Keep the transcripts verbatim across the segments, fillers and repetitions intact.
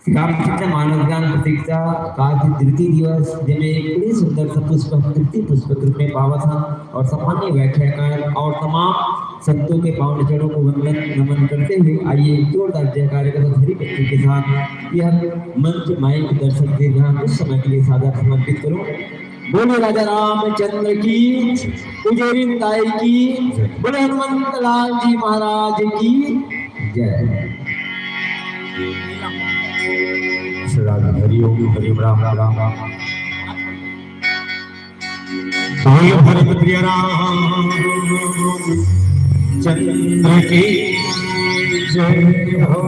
ग्राम शिक्षा मानव ज्ञान प्रशिक्षा कार्य द्वितीय दिवस, जेमे एक बड़ी सुंदर सा पुष्प कृति पुष्प रूप में पावत हन और सम्माननीय व्याख्याकार और तमाम संतों के पावन चरणों को वंदन नमन करते हुए आइए जोरदार जयकारे के साथ हरि भक्ति के साथ यह मंच माइक दर्शक दीर्घान कुछ समय के लिए सादर समर्पित करूं। बोले राजा रामचंद्र की, उज्जैन दाई की, बोले हनुमंत लाल जी महाराज की जय। हरिओम, हरिओम, राम, राम, राम। बोल भरत प्रिय राम चंद्र की जय हो।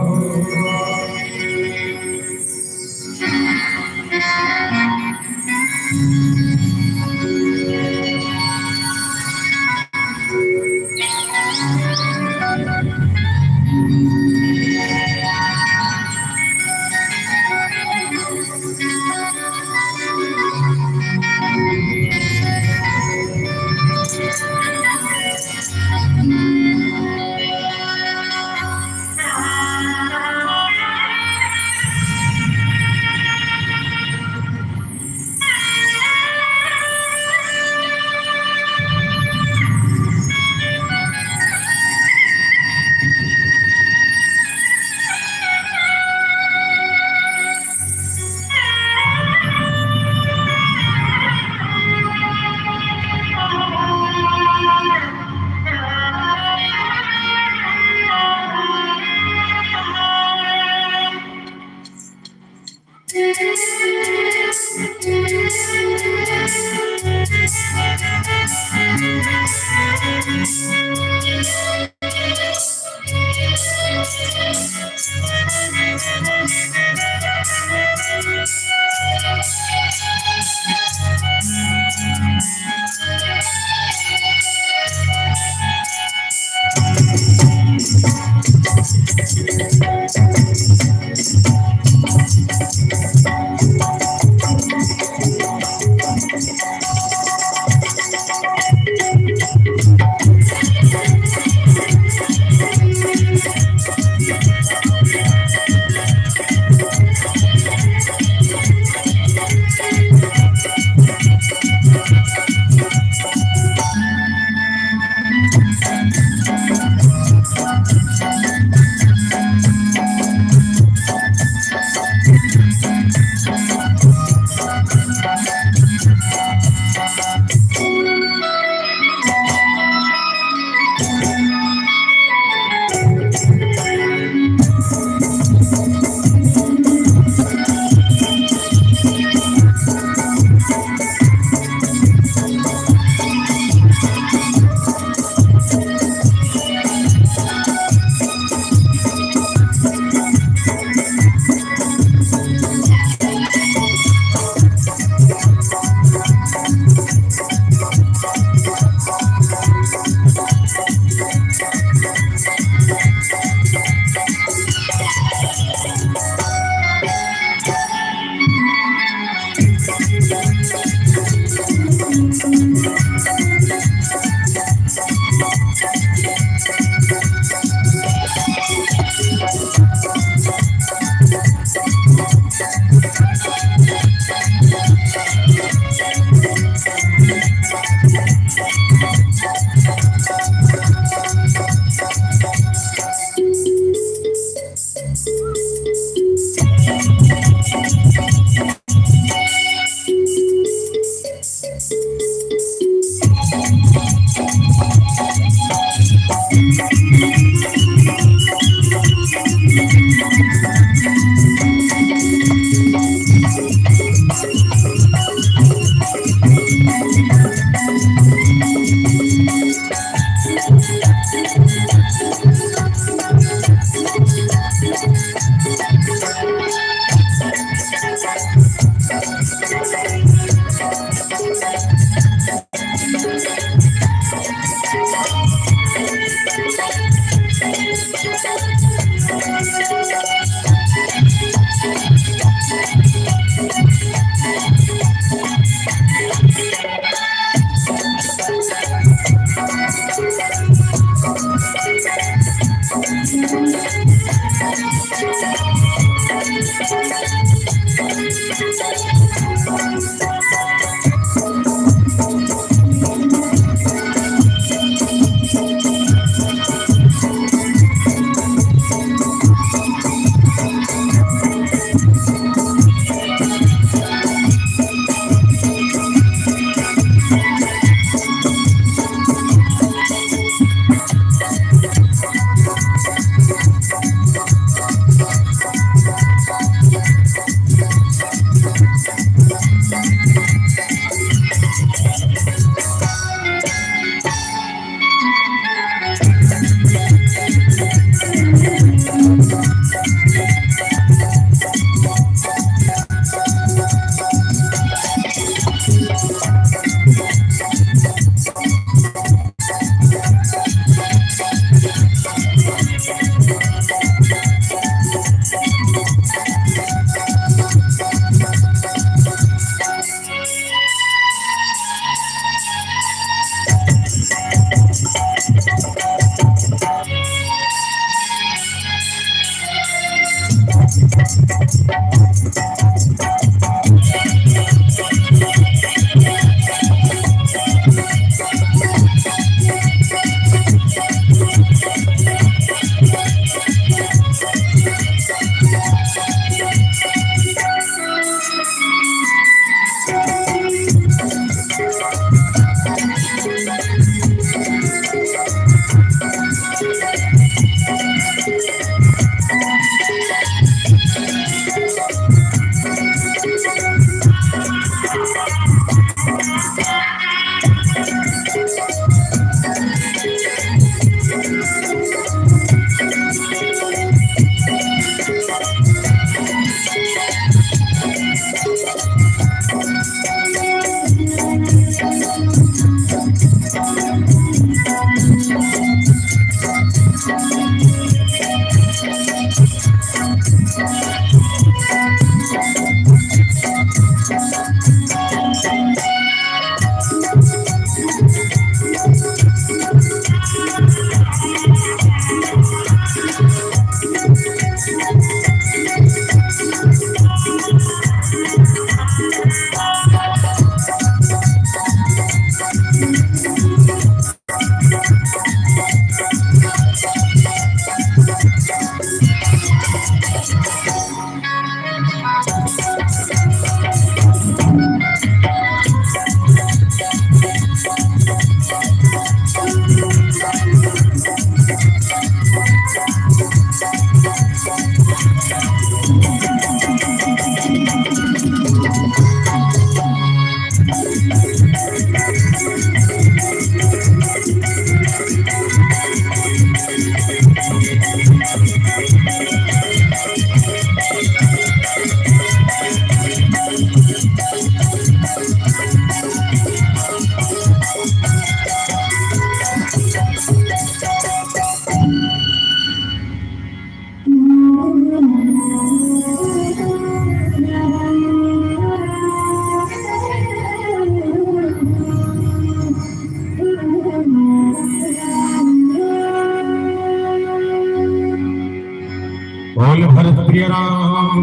बोल भरत प्रिय राम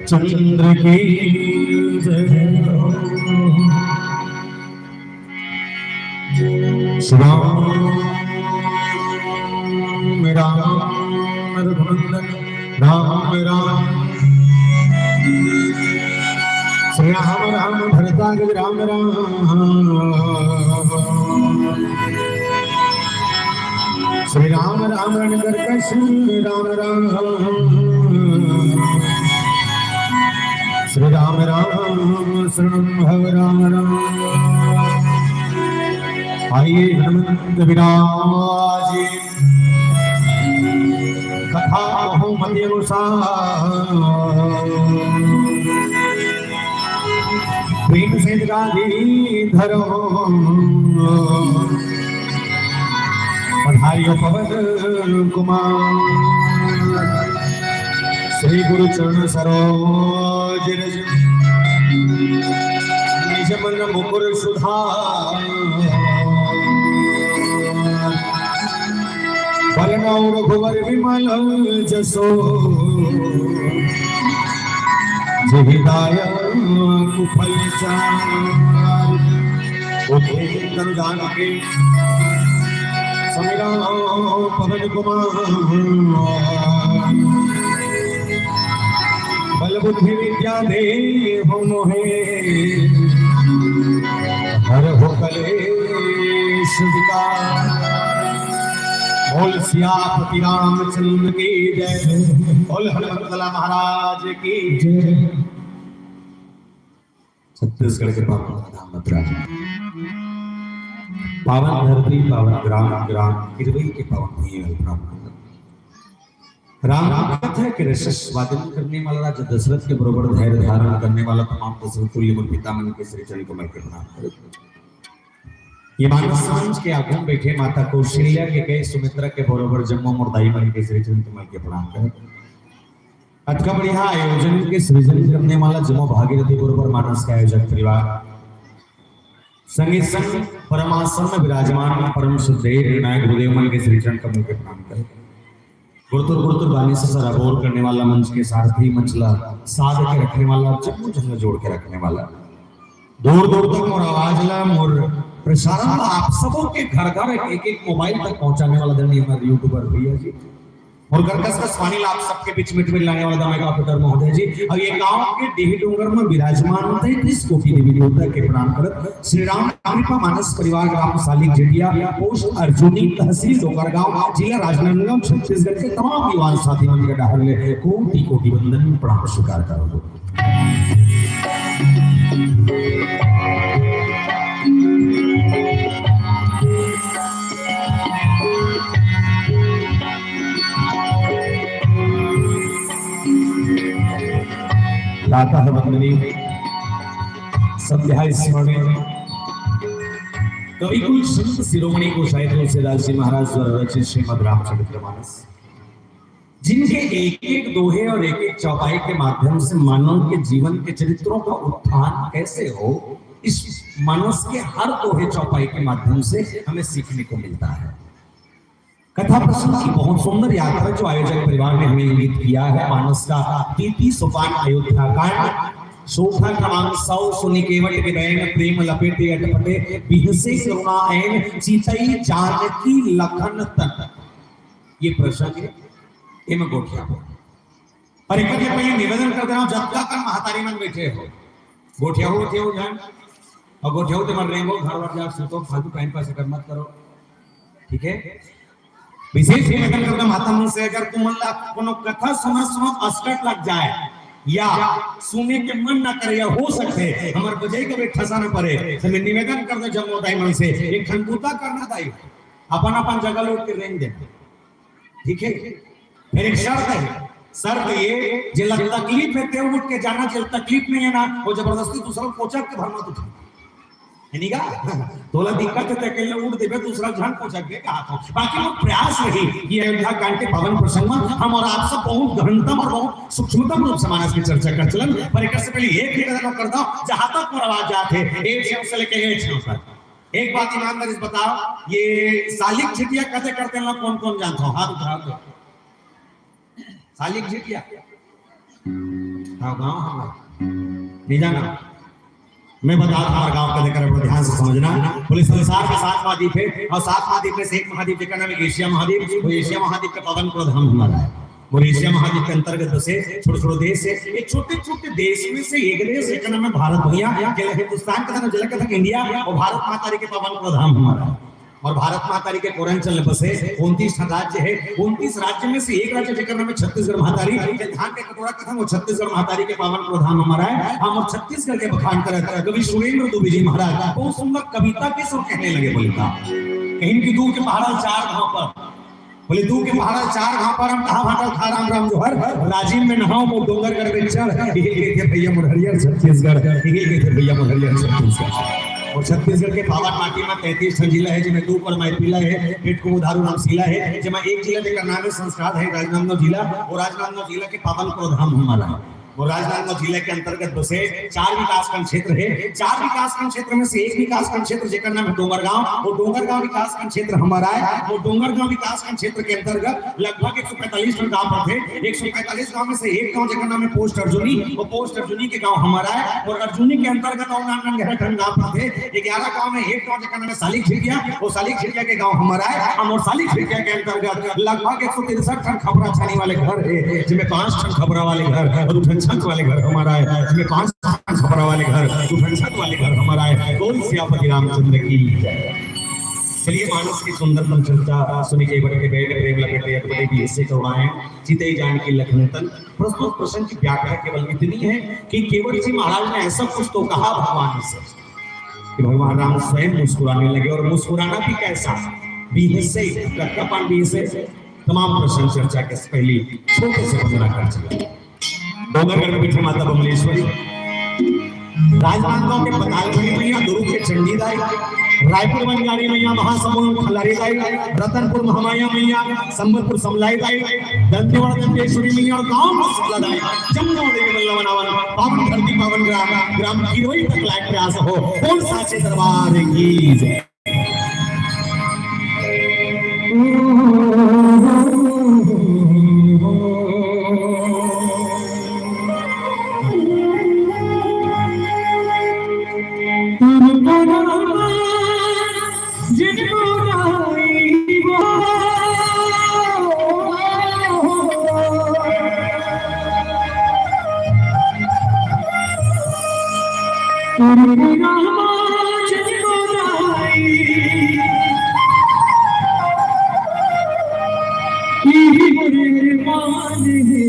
चंद्र की जय। श्री राम राम रघुनंदन राम राम। श्री राम राम भरताग्रज राम राम। श्री राम राम रणकर्कश राम राम। श्री राम राम शरणम भव राम राम। आइए हनुमंत विराज कथा बहुमति अनुसार। प्रेम से गादी धरो पधारियो पवन कुमार। श्री गुरु चरण सरोज रज निज मन मुकुर सुधार। वरनौ रघुवर विमल जसो जहि दायक फल चारि। उठे तनु जान के समीरा पवन कुमार। बल बुद्धि विद्या देहु मोहे हरहु कलेश विकार। बोल सियापति रामचंद्र की जय। बोल हनुमंतला महाराज की जय। छत्तीसगढ़ के पावन धाम मथुरा। पावन धरती, पावन ग्राम, ग्राम किरवई के पावन भुइयां में प्रणाम करत। राम कथा के रस स्वादन करने वाला राजा दशरथ के बरोबर धैर्य धारण करने वाला तमाम दशरथ तुल्य मोर पिता मन के श्री चरण कमल के प्रणाम करत। ये मानस समाज के आगू में बैठे माता कौशल्या के कई सुमित्रा के बरोबर जम्मो मोर दाई मन के श्री चरण कमल के प्रणाम करत। अतका बढ़िया आयोजन के सृजन करने वाला जम्मो भागीरथी बरोबर मानस के आयोजक परिवार, संगे संग परमासन में विराजमान परम श्रद्धेय नायक गुरुदेव मन के श्री चरण कमल के प्रणाम करत। गुड़तुर गुड़तुर बानी से सराबोर करने वाला, मंच के सारथी, मंच ला साध के रखने वाला, जम्मो झन ला जोड़ के रखने वाला, दूर दूर तक मोर आवाज ला, मोर प्रसारण ला आप सबों के घर घर एक एक मोबाइल तक पहुंचाने वाला आदरणीय हमारे यूट्यूबर भैया जी, और घर कस कस पानी ला आप सबके बीच में लाने वाला दमाई का ऑपरेटर महोदय जी, और ये गांव के डीह डोंगर में विराजमान तैंतीस कोटि देवी देवता के प्रणाम करत श्री राम कृपा मानस परिवार ग्राम सालिक झिटिया, पोस्ट अर्जुनी, तहसील डोंगरगांव, जिला राजनांदगांव, छत्तीसगढ़ के तमाम युवा साथी मन के डहर ले कोटि कोटि वंदन प्रणाम स्वीकार करो। प्रातः वंदनीय संध्या स्मरणीय कवि कुल संत शिरोमणि गोसाई तुलसीदास जी महाराज द्वारा रचित श्रीमद् रामचरितमानस, जिनके एक एक दोहे और एक एक चौपाई के माध्यम से मानव के जीवन के चरित्रों का उत्थान कैसे हो, इस मानस के हर दोहे चौपाई के माध्यम से हमें सीखने को मिलता है। कथा प्रसंग की बहुत सुंदर यात्रा जो आयोजक परिवार ने हमें इंगित किया है। मानस का तैंतीस सोपान, अयोध्या कांड, सोठा क्रमांक सौ, सुनि केवट विनयन प्रेम लपेटे अटपटे, बिहसे करुणा ऐन, चितई जानकी लखन तन। ये प्रसंग है, एमे गोठिया हो। और एक बार पहले निवेदन कर दे रहा हूँ, जब तक हम महतारी मन बैठे हो, गोठिया हो, गोठिया हो जान, और गोठिया हो तो मर रेंगो, घर वर जा, सूतो, फालतू टाइम पास कर मत करो, ठीक है? विशेष निवेदन करता माता मन से, अगर तुमन ला कोनो कथा सुनत सुनत असकट लग जाए या सुने के मन ना करे या हो सकथे हमर बजई के बैठा सा न परे, तो मैं निवेदन करता जम्मो दाई मन से, एक ठन बूता करना दाई, अपन अपन जगह लौट के रेंग देना, ठीक है? फिर एक शर्त है, शर्त ये, जेला तकलीफ है ते उठ के जाना, जेला तकलीफ नहीं है ना, वो जबरदस्ती दूसरा कोचक के भर मत उठा। है नी का? तोला दिक्कत है, ते अकेले उठ देबे, दूसरा झन कोचक दे, कहा था। बाकी वो प्रयास रही कि अयोध्या कांड के पावन प्रसंग में हम और आप सब बहुत गहनतम और बहुत सूक्ष्मतम रूप से मानस की चर्चा कर चलन, पर एक से पहले एक निवेदन कर दो, जहां तक मोर आवाज जात है, एक छेव से लेके एक छेव तक। एक बात ईमानदारी से बताओ, ये सालिक झिटिया कते करते हैं, कौन कौन जानता हो? हाथ उठा दो। सालिक झिटिया। हाँ, गाँव हमारा। नहीं जाना। मैं बता रहा हूँ, गाँव का लेकर अपना ध्यान से समझना। बोले, संसार के सात महाद्वीप है और सात महाद्वीप में से एक महाद्वीप जेकर नाम है एशिया महाद्वीप। वो एशिया महाद्वीप का पावन प्रधाम हमारा है। और एशिया महाद्वीप के अंतर्गत बसे छोटे छोटे देश है। ये छोटे छोटे देश में से एक देश जेकर नाम है भारत भैया, जेला हिंदुस्तान का नाम, जेला कहते हैं इंडिया, और भारत माता के पावन प्रधाम हमारा है। और भारत माता के कोरंचल में बसे उनतीस राज्य है। उनतीस राज्य में से एक राज्य जेकर नाम है छत्तीसगढ़ महतारी। धान के कटोरा कथन, वो छत्तीसगढ़ महतारी के पावन प्रधान हमारा है। हम और छत्तीसगढ़ के बखान करत कवि सुरेंद्र दुबे जी महाराज बहुत सुंदर कविता के सुर कहने लगे। बोले का कहीं की दूर के पहाड़ा चार घाव पर, बोले दूर के पहाड़ा चार घाव पर हम कहा भाटा खा राम राम जोहर, राजिम में नहाओ वो डोंगरगढ़ में चढ़, यही कहते भैया मोर हरियर छत्तीसगढ़, यही कहते भैया मोर हरियर छत्तीसगढ़। और छत्तीसगढ़ के पावन माटी में तैंतीस ठन जिला है, जिसमें दू पर मैथिला है, पेट को उधारू रामशीला है, जेमा एक जिला जेकर नाम है संस्कार है राजनांदगांव जिला, और राजनांदगांव जिला के पावन प्रधान हमारा है। और राजनांदगांव जिला के अंतर्गत बसे चार विकासखंड क्षेत्र है। चार विकासखंड क्षेत्र में से एक विकासखंड क्षेत्र जेकर नाम है डोंगरगांव, वो डोंगरगांव विकासखंड क्षेत्र हमारा है। वो डोंगरगांव विकासखंड क्षेत्र के अंतर्गत लगभग एक सौ पैंतालीस ठन गांव पड़थे। एक सौ पैंतालीस गांव में से एक गांव जेकर नाम है पोस्ट अर्जुनी, वो पोस्ट अर्जुनी के गांव हमारा है। और अर्जुनी के अंतर्गत और नाम नाम ग्यारह ठन गांव पड़थे। ग्यारह गांव में एक गांव जेकर नाम है सालिक झिटिया, वो सालिक झिटिया के गांव हमारा है। हम और सालिक झिटिया के अंतर्गत लगभग एक सौ तिरसठ ठन खपरा छानी वाले घर है, जिसमें पांच ठन खपरा वाले घर और दू ठन छत वाले घर हमारा है, जिसमें पांच ठन खपरा वाले घर, दू ठन छत वाले घर हमारा है। बोल सियापति रामचंद्र की जय। चलिए, मानस की सुंदरतम चर्चा सुनि केवट के बैन प्रेम लपेटे अटपटे, बिहसे करुणा ऐन, चितई जानकी लखन तन। प्रस्तुत प्रसंग की व्याख्या केवल इतनी है कि केवट जी महाराज ने ऐसा कुछ तो कहा भगवान से कि भगवान राम स्वयं मुस्कुराने लगे, और मुस्कुराना भी कैसा, बिहसे, कतका पान बिहसे, तमाम प्रसंग चर्चा के पहले छोटे से वंदना कर चले। डोंगरगढ़ में बैठे माता बमलेश्वरी, राजनांदगांव के पतालगढ़ी मैया, दुर्ग के चंडी दाई, रायपुर बंजारी मैया, महासमुंद खलारी दाई, रतनपुर महामाया मैया, संबलपुर समलाई दाई, दंतेवाड़ा दंतेश्वरी मैया और गांव में सकला दाई, जम्मो देवी मल्ला मनावन, पावन धरती, पावन ग्राम, ग्राम किरोई तक लायक प्रयास हो। बोल साचे दरबार की जय। तोर रामा चंदो दाई, इही मोर अरमान हे।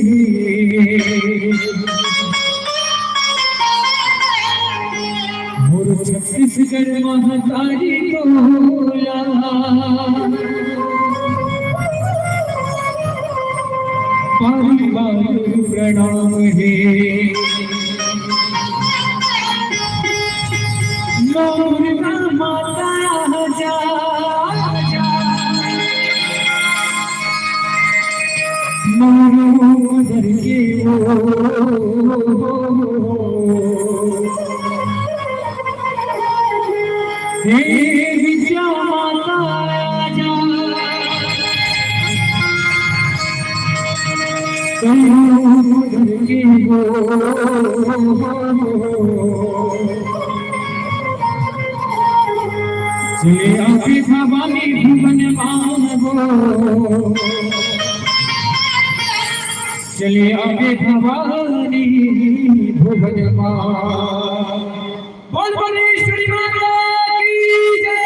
मोर छत्तीसगढ़ महतारी तोला बारी बारी प्रणाम हे। मोर माता आजा, मोर उधर के वो। हे विद्या माता आजा, कलयुग धरती हो। चले आवे भवानी भुवन माँ हो, चले आवे भवानी भुवन माँ। बोल बोले श्री माता की जय।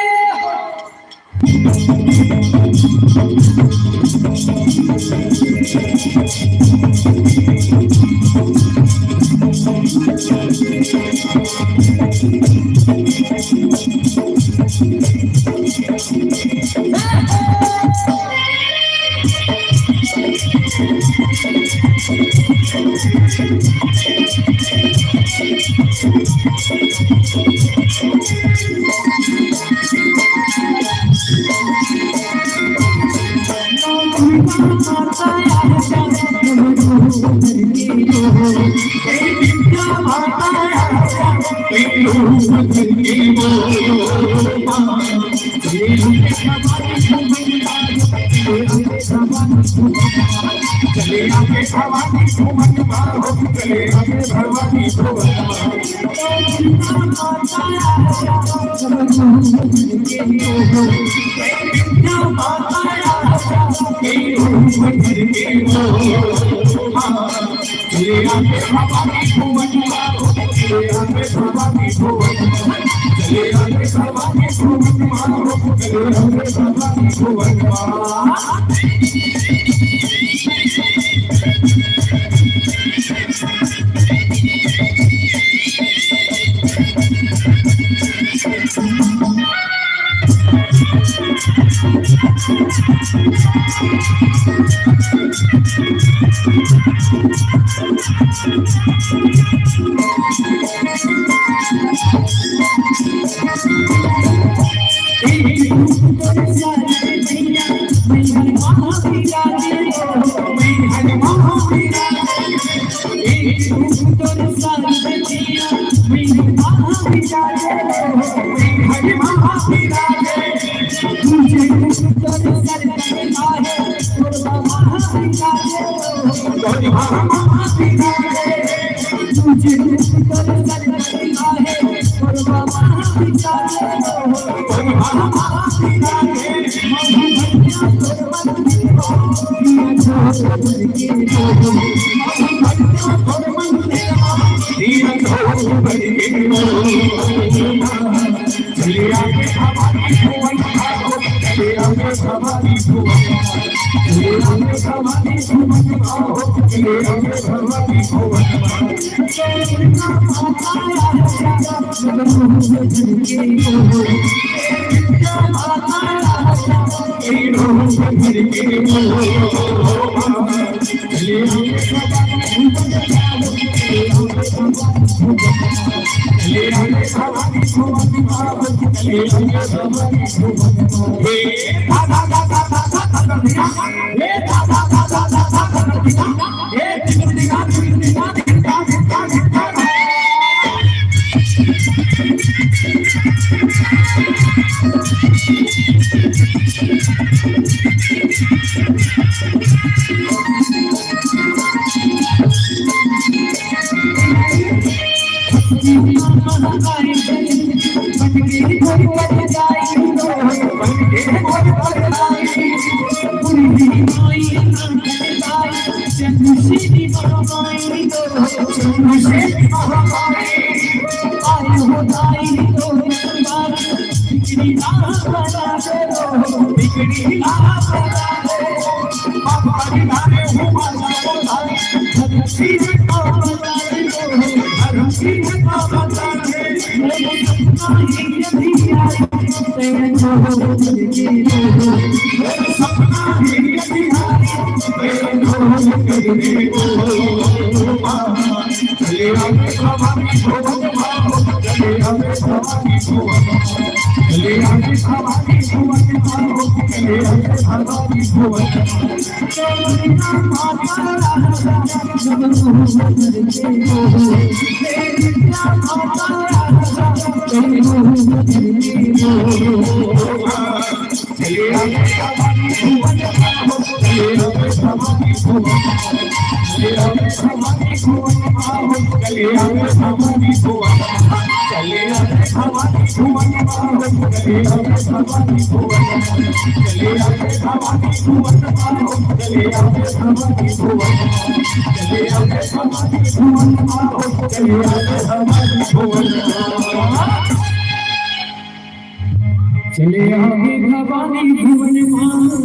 चले आवे भवानी भुवन माँ हो,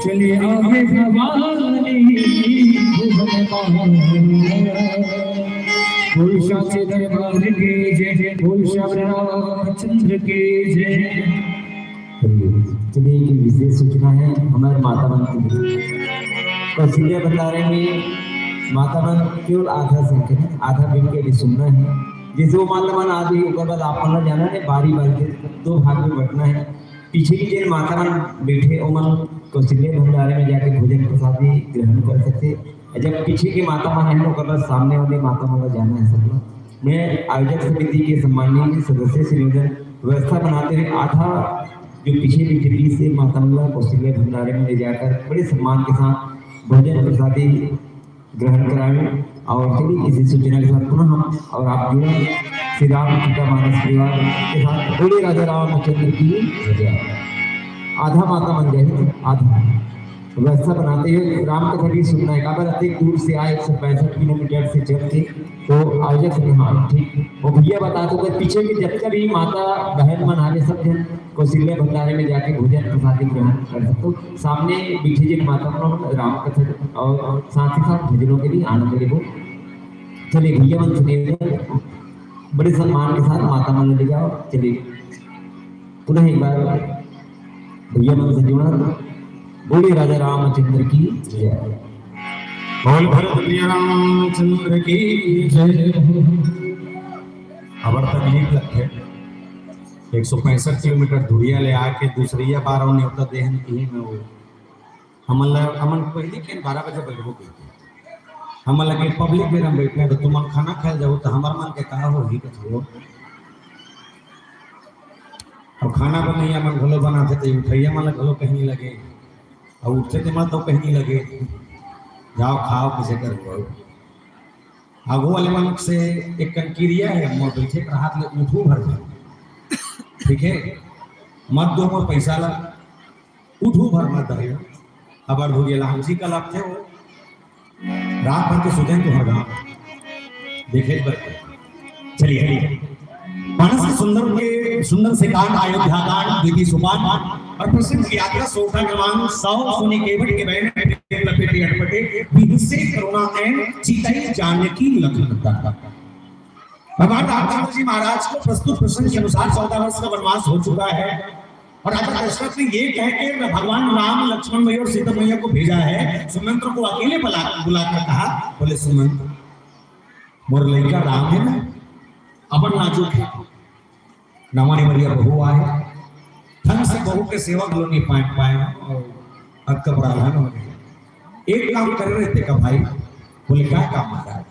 चले आवे भवानी भुवन माँ हो। बोल साचे दरबार की जय, बोल श्याम रामचंद्र की जय। चलिए, चलिए, एक विशेष सूचना है हमारे माता मन के लिए। कौशल्या भंडारे में माता मन केवल आधा संख्या है, आधा दिन के लिए सुनना है। जैसे वो माता मन आ गई, ओकर बाद आप मन ला जाना है, बारी बारी से दो भाग में बंटना है। पीछे की जेन माता मन बैठे, ओमन कौशल्या भंडारे में जाके भोजन प्रसादी ग्रहण कर सकते। जब पीछे के माता मन है, ओकर बाद सामने वाले माता मन ला जाना है सबला। मैं आयोजक समिति के सम्माननीय सदस्य श्री योजन व्यवस्था बनाते हुए आधा जो पीछे की टिप्पणी से माता मंगला कौशल्या भंडारे में ले जाकर बड़े सम्मान के साथ भोजन प्रसादी ग्रहण कराए। और चलिए, इसी सूचना के साथ पुनः हम और आप जुड़े श्री राम कृपा मानस परिवार के साथ। बोलिए राजा रामचंद्र की जय। आधा माता मन जाए, आधा व्यवस्था बनाते हुए राम कथा भी सुनना है। काबर अतेक दूर से आए, एक सौ पैंसठ किलोमीटर से चल के, तो आयोजक ने, हाँ, ठीक। वो भैया बता दो, अगर पीछे में जतका भी माता बहन मन आवे, सब जन कौशल्या भंडारे में जाके भोजन प्रसादी ग्रहण कर सकते हो। सामने बैठे जिन माता मन राम कथा और साथ ही साथ भजनों के भी आनंद लेबो। चलिए भैया मन से निवेदन, बड़े सम्मान के साथ माता मन ले जाओ। चलिए पुनः एक बार भैया मन से जुड़ा, बोलिए राजा रामचंद्र की जय। बोल भरत भैया रामचंद्र की जय। अबर तकलीफ लगथे, एक सौ पैंसठ किलोमीटर दूरिया ले आके दूसरिया बार अउ नेवता देहन की में वो। हमन ला, हमन पहली के बारह बजे बैठबो कहिथे। हमन लगे पब्लिक में हम बैठना है, तो तुमन खाना खाए जाओ, तो हमार मन के का होही कथो। अब खाना बनैया मन घलो बनाथे, तो उठैया मन ला घलो कहीं लगे, और उठथे ते मन तो कहीं लगे, जाओ खाओ, किसे कर खाओ। आगू वाले मन से एक कनकिरिया है, मोर बैठे कर हाथ ले उठू भर भर, ठीक है, मत दो मोर पैसा ला, उठू भर मत दो। अब अड़ हो गया, हम जी कल आप थे वो रात भर के सुते हैं तुम्हारा गाँव देखे एक बार। चलिए, चलिए। मानस के सुंदर के, सुंदर से कांड, अयोध्या कांड, विधि सुपान और प्रसिद्ध यात्रा सोटा क्रमांक सौ, सुनी केवट के बहन लपेटे अटपटे, विधि से करुणा एन चितई जानकी लखन तक। भगवान रामचंद्र जी महाराज को प्रस्तुत प्रसंग के अनुसार चौदह वर्ष का वनवास हो चुका है और राजा दशरथ ने ये कह के भगवान राम, लक्ष्मण मैया और सीता मैया को भेजा है, सुमंत्र को अकेले बुला, बुलाकर कहा, बोले, सुमंत्र, मोर लइका राम है ना, अपन नाजुक है, नवा नेवरिया बहू आए, ढंग से बहू के सेवा घलो नहीं पाए, पाए और अक्का बड़ा हो गए। एक काम करे रहते का भाई, बोले, क्या काम महाराज?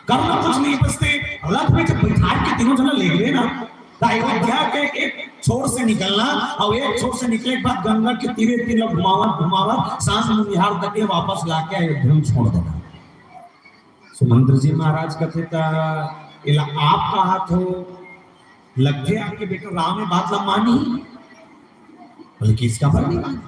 करना कुछ नहीं, बस ते रथ में जब बैठा के तीनों जना ले गए ना, तो अयोध्या के एक छोर से निकलना और एक छोर से निकले के बाद गंगा के तीरे तीर घुमावत घुमावत सांझ मुनिहार तक के वापस लाके अयोध्या में छोड़ देना। सुमंत्र जी महाराज कथे, "त एला आप कहा थो, लगथे आपके बेटा राम ये बात ला मानी?" बोले, "किसका पर नहीं मानी?"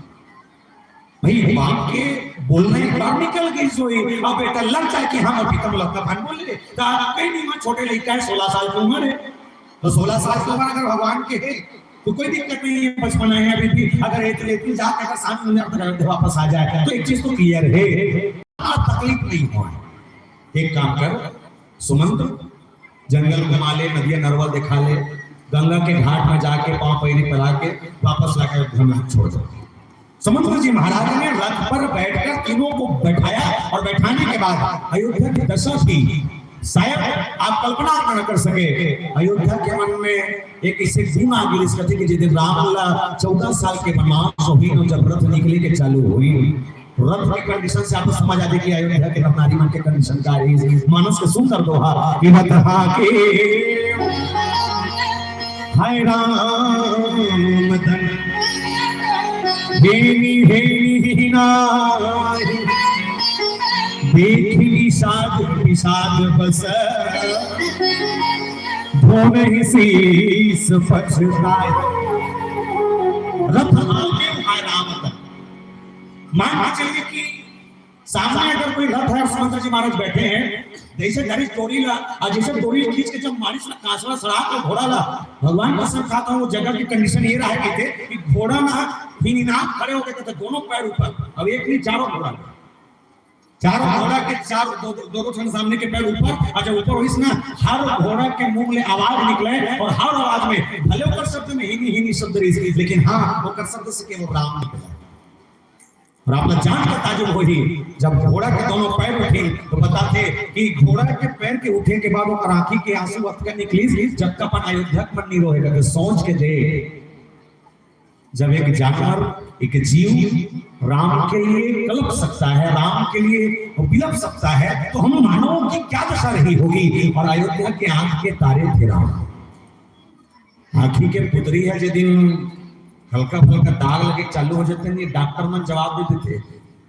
भाई, बाप के बोलना एक बार निकल गई सोई। अब बेटा लग जाए कि हम अभी तक लड़का भान बोल ले, तो कहीं नहीं, मैं छोटे लड़का है, सोलह साल की उम्र है, तो सोलह साल की उम्र अगर भगवान के है, तो कोई दिक्कत नहीं है। बचपन है अभी भी, अगर एक लेकिन जाके अगर सामने उन्हें अपने घर वापस आ जाए, तो एक चीज तो क्लियर है, तकलीफ नहीं हो। एक काम कर सुमंत, जंगल घुमा ले, नदिया नरवल दिखा ले, गंगा के घाट में जाके पांव पैरी पला के वापस लाकर घर में छोड़ दो। समुद्र जी महाराज ने रथ पर बैठकर तीनों को बैठाया और बैठाने के बाद अयोध्या की दशा थी, शायद आप कल्पना न कर सके। अयोध्या के मन में एक इसे गुण आ गई इस कथे कि जिस दिन राम ला चौदह साल के वनवास हुई, तो जब रथ निकले के चालू हुई, रथ के कंडीशन से आप समझ आते कि अयोध्या के नर नारी मन के कंडीशन का है। मानस के सुंदर दोहा कि रथ हाके हाय राम तन हेनी हेनी नाय, देखी साध विषाद बस, धोनहि शीस पछताय। रथ हाके हाय राम तन। मान के चलिए कि सामने अगर कोई रथ है और सुमंत जी महाराज बैठे हैं, जैसे धरिस डोरी ला, और जैसे डोरी खींच के जब मारिस ना कांसड़ा सड़ा के घोड़ा ला, भगवान कसम खाता हूँ, वो जगह की कंडीशन ये रहा है कहते कि घोड़ा ना फिनिनाथ खड़े हो गए थे, दोनों पैर ऊपर। अब एक नहीं, चारों घोड़ा, चारों घोड़ा के चार, दो, दो, दोनों ठन सामने के पैर ऊपर, और जब ऊपर होइस ना, हर घोड़ा के मुंह ले आवाज निकले, और हर आवाज में भले ओकर शब्द में हिनी हिनी शब्द रही, लेकिन हाँ, ओकर शब्द से केवल राम निकला। और आप ला जान के ताजुब होही, जब घोड़ा के दोनों पैर उठिन, तो बताथे कि घोड़ा के पैर के उठे के बाद ओकर आंखी के आंसू अतका निकलिस, जब तक अपन अयोध्या के मन नहीं रोएगा। तो सोच के दे, जब एक जानवर, एक जीव राम के लिए कलप सकता है, राम के लिए बिलप सकता है, तो हम मानवों की क्या दशा रही होगी? और अयोध्या के आंख के तारे थे राम। आंखी के पुतरी है, जे दिन हल्का फुल्का दाग लगे चालू हो जाते हैं, ये डॉक्टर मन जवाब दे देते,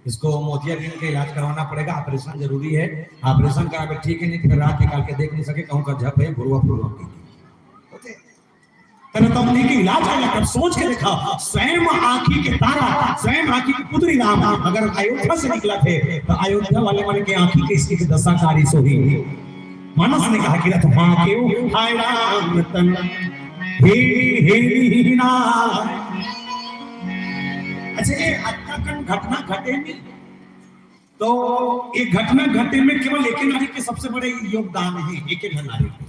इसको मोतियाबिंद का इलाज करवाना पड़ेगा, ऑपरेशन जरूरी है, ऑपरेशन करावे, ठीक है, नहीं तो फिर रात निकाल के देख नहीं सके, कहूँ का झप है, भुरवा फुरवा के। होते। तेरे तब नहीं कि इलाज है, लेकिन सोच के देखा, स्वयं आंखी के तारा, स्वयं आंखी की पुतरी राम अगर अयोध्या से निकला थे, तो अयोध्या वाले मन के आंखी के इसकी दशा कारी सो ही। मानस ने कहा कि रथ हाके हाय राम तन हेनी हेनी ना। अच्छा, ये अतका कन घटना घटे नहीं, तो ये घटना घटे में केवल एक नारी के सबसे बड़े योगदान है, एक एक नारी के।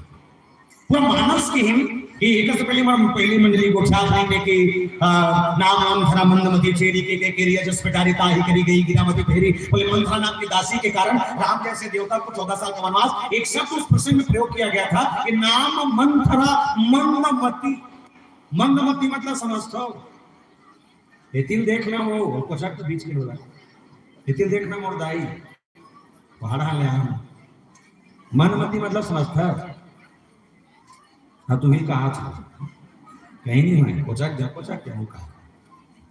पूरा मानस के हिम कि एक से पहले हम पहली मंडली गोठियात नहीं में कि, आ, नाम मंथरा मंदमती चेरी के, के, के रिया जस पिटारी ताही करी गई गिरामती फेरी। बोले, मंथरा नाम की दासी के कारण राम जैसे देवता को चौदह साल का वनवास, एक शब्द उस प्रसंग में प्रयोग किया गया था कि नाम मंथरा मंदमती। मंदमती मतलब समझता हो, एतिल देखना हो, वो कोचक तो बीच के बोला, एतिल देखना मोर दाई, पहाड़ा ले आना। मंदमती मतलब समझता। हाँ, तू ही कहा था, कहीं नहीं है, कोचक जा, कोचक क्या हो कहा।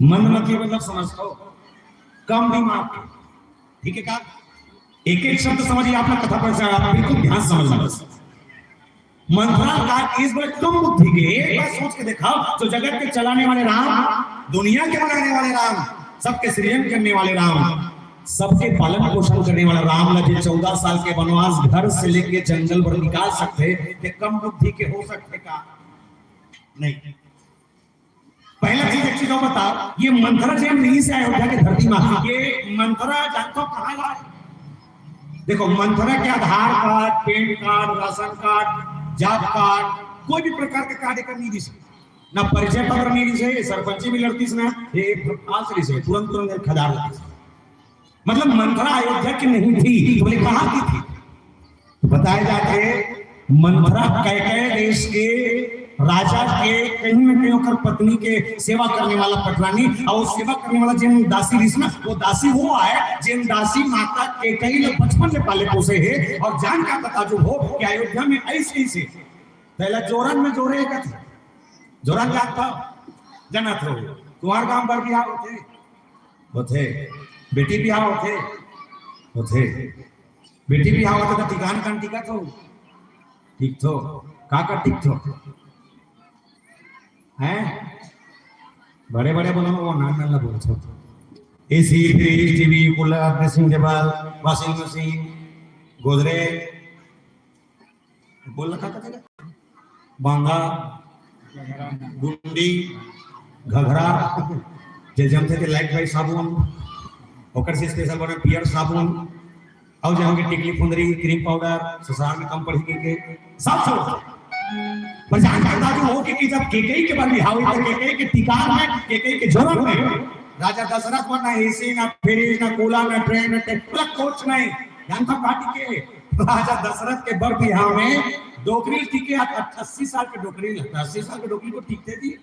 मंदमती मतलब समझता हो, कम दिमाग के, ठीक है का? एक एक शब्द समझिए, आपका कथा पर से आप बिल्कुल ध्यान से समझना। मंथरा का इस बड़े कम बुद्धि के, एक बार सोच के देखा, जो जगत के चलाने वाले राम, दुनिया के बनाने वाले राम, सबके सृजन करने वाले राम, सबके पालन पोषण करने वाला राम ला जे चौदह साल के वनवास घर से लेके जंगल पर निकाल सकते, ये कम बुद्धि के हो सकते का? नहीं। पहला चीज, एक चीज और बता, ये मंथरा जे नहीं से अयोध्या की धरती में, ये मंथरा जानता हो कहाँ ला है? देखो, मंथरा के Aadhaar card, PAN card, ration card, job card, कोई भी प्रकार के कार्ड एकर नहीं दिस, ना परिचय पत्र नहीं दिस, ये सरपंची भी लड़तीस ना, ये आज से दिस, तुरंत तुरंत खदार लड़तीस। मतलब मंथरा अयोध्या की नहीं थी, तो बोले कहाँ की थी? तो बताए जाते मंथरा कैकय देश के राजा के कहीं ना कहीं ओकर पत्नी के सेवा करने वाला पटरानी, और सेवा करने वाला जिन दासी रिस ना, वो दासी वो आए जिन दासी माता कैकई ला बचपन से पाले पोसे है, और जान का पता जो हो कि अयोध्या में ऐसे ही से पहला जोरन में जोरे एक थे, जोरन जात था, जानत हो, कुंवार गांव बर बिहाव होथे, होथे, बेटी बिहाव होथे, होथे, बेटी बिहाव होथे तो टिकान कान टिकत हो, ठीक थो, का का ठीक थो, हैं? बड़े बड़े बोलो, वो नान नान ला बोलथो। AC, fridge, TV, cooler, dressing table, washing machine, Godrej, बोल रखा था तेरा? बांगा, गुंडी, घघरा, जे जमथे ते लाइट बाई साबुन, ओकर से स्पेशल बने पियर साबुन, अउ जहाँ के टिकली फुंदरी, क्रीम पाउडर, ससुराल में कम पढ़ी के, के, सब सब। पर जान जानता जो हो कि, कि जब केकई के बर बिहाव होई, त केकई के टिकार में, केकई के झोरन में, राजा दशरथ बर ना एसी, ना फ्रिज, ना कूलर, ना ट्रेन, ना टे-, पूरा कोच नहीं। जानता पार्टी के राजा दशरथ के बर बिहाव में डोकरी टिके, अस्सी साल के डोकरी, अस्सी साल के डोकरी को टिकथे जी।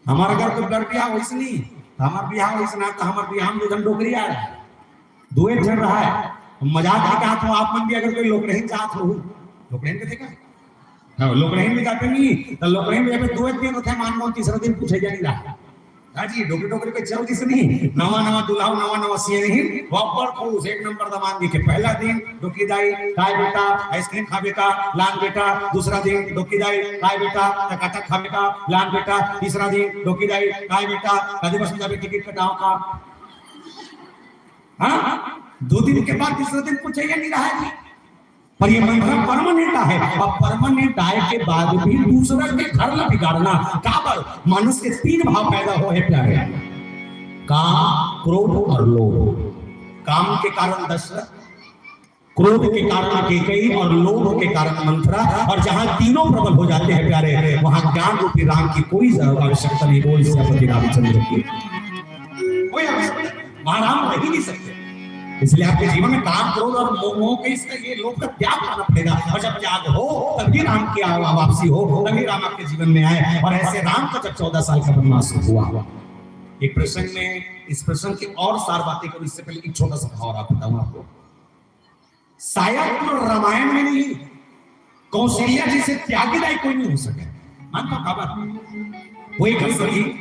हमार अगर कोई बर बिहाव होइस नहीं, त हमार बिहाव होइस ना, त हमार बिहाव में दू झन डोकरी आए, दू एक झन रहा है। मजाक नहीं कहा, तो आप मन भी अगर कोई लोकरहिन जात हो, लोकरहिन के देखा? हाँ, लोकरहिन में जाते नहीं, त लोकरहिन में जाबे दू एक दिन होथे, मान लो तीसरा दिन पूछे जानी रहा। हाँ जी, डोकरी डोकरी पे चल दिस नहीं, नवा नवा दुल्हा, नवा नवा सियहिन, वो बड़ खुश, एक नंबर दमान दिखे। पहला दिन डोकरी दाई, "काय बेटा, आइसक्रीम खाबे का?" लान बेटा, दूसरा दिन डोकरी दाई, "काय बेटा, टकाटक खाबे का?" लान बेटा, तीसरा दिन डोकरी दाई, "काय बेटा, कदे बस में जाबे टिकट कटाओ का?" हाँ, दो दिन के बाद तीसरा दिन कुछ चाहिए नहीं रहा जी। पर ये मंत्र परमानेंट आहे, अउ परमानेंट आए के बाद भी दूसरा के घर ला बिगाड़ना, काबर? मानस के तीन भाव पैदा होहे प्यारे, काम, क्रोध अउ लोभ। काम के कारण दशरथ, क्रोध के कारण केकई अउ लोभ के कारण मंथरा, अउ जहाँ तीनों प्रबल हो जाते हैं प्यारे, वहाँ ज्ञान रूपी राम की कोई आवश्यकता नहीं, बोल सियापति रामचंद्र की। कोई आवश्यकता नहीं। वहाँ राम रह ही नहीं सकते। इसलिए आपके जीवन में काम, क्रोध अउ मोह, मोह के, इसका, ये लोभ का त्याग करना पड़ेगा। अउ जब त्याग हो, तभी राम की आ-, वापसी हो, तभी राम आपके जीवन में आए। अउ ऐसे राम का जब चौदह साल का वनवास हुआ, एक प्रसंग में, इस प्रसंग की अउ सार बातें करूँ, इससे पहले एक छोटा सा भाव और आप बताऊँ आपको। शायद तो रामायण में नहीं, कौशल्या जइसे त्यागी दाई कोई नहीं हो सके। मान तो खबर। वो एक सही,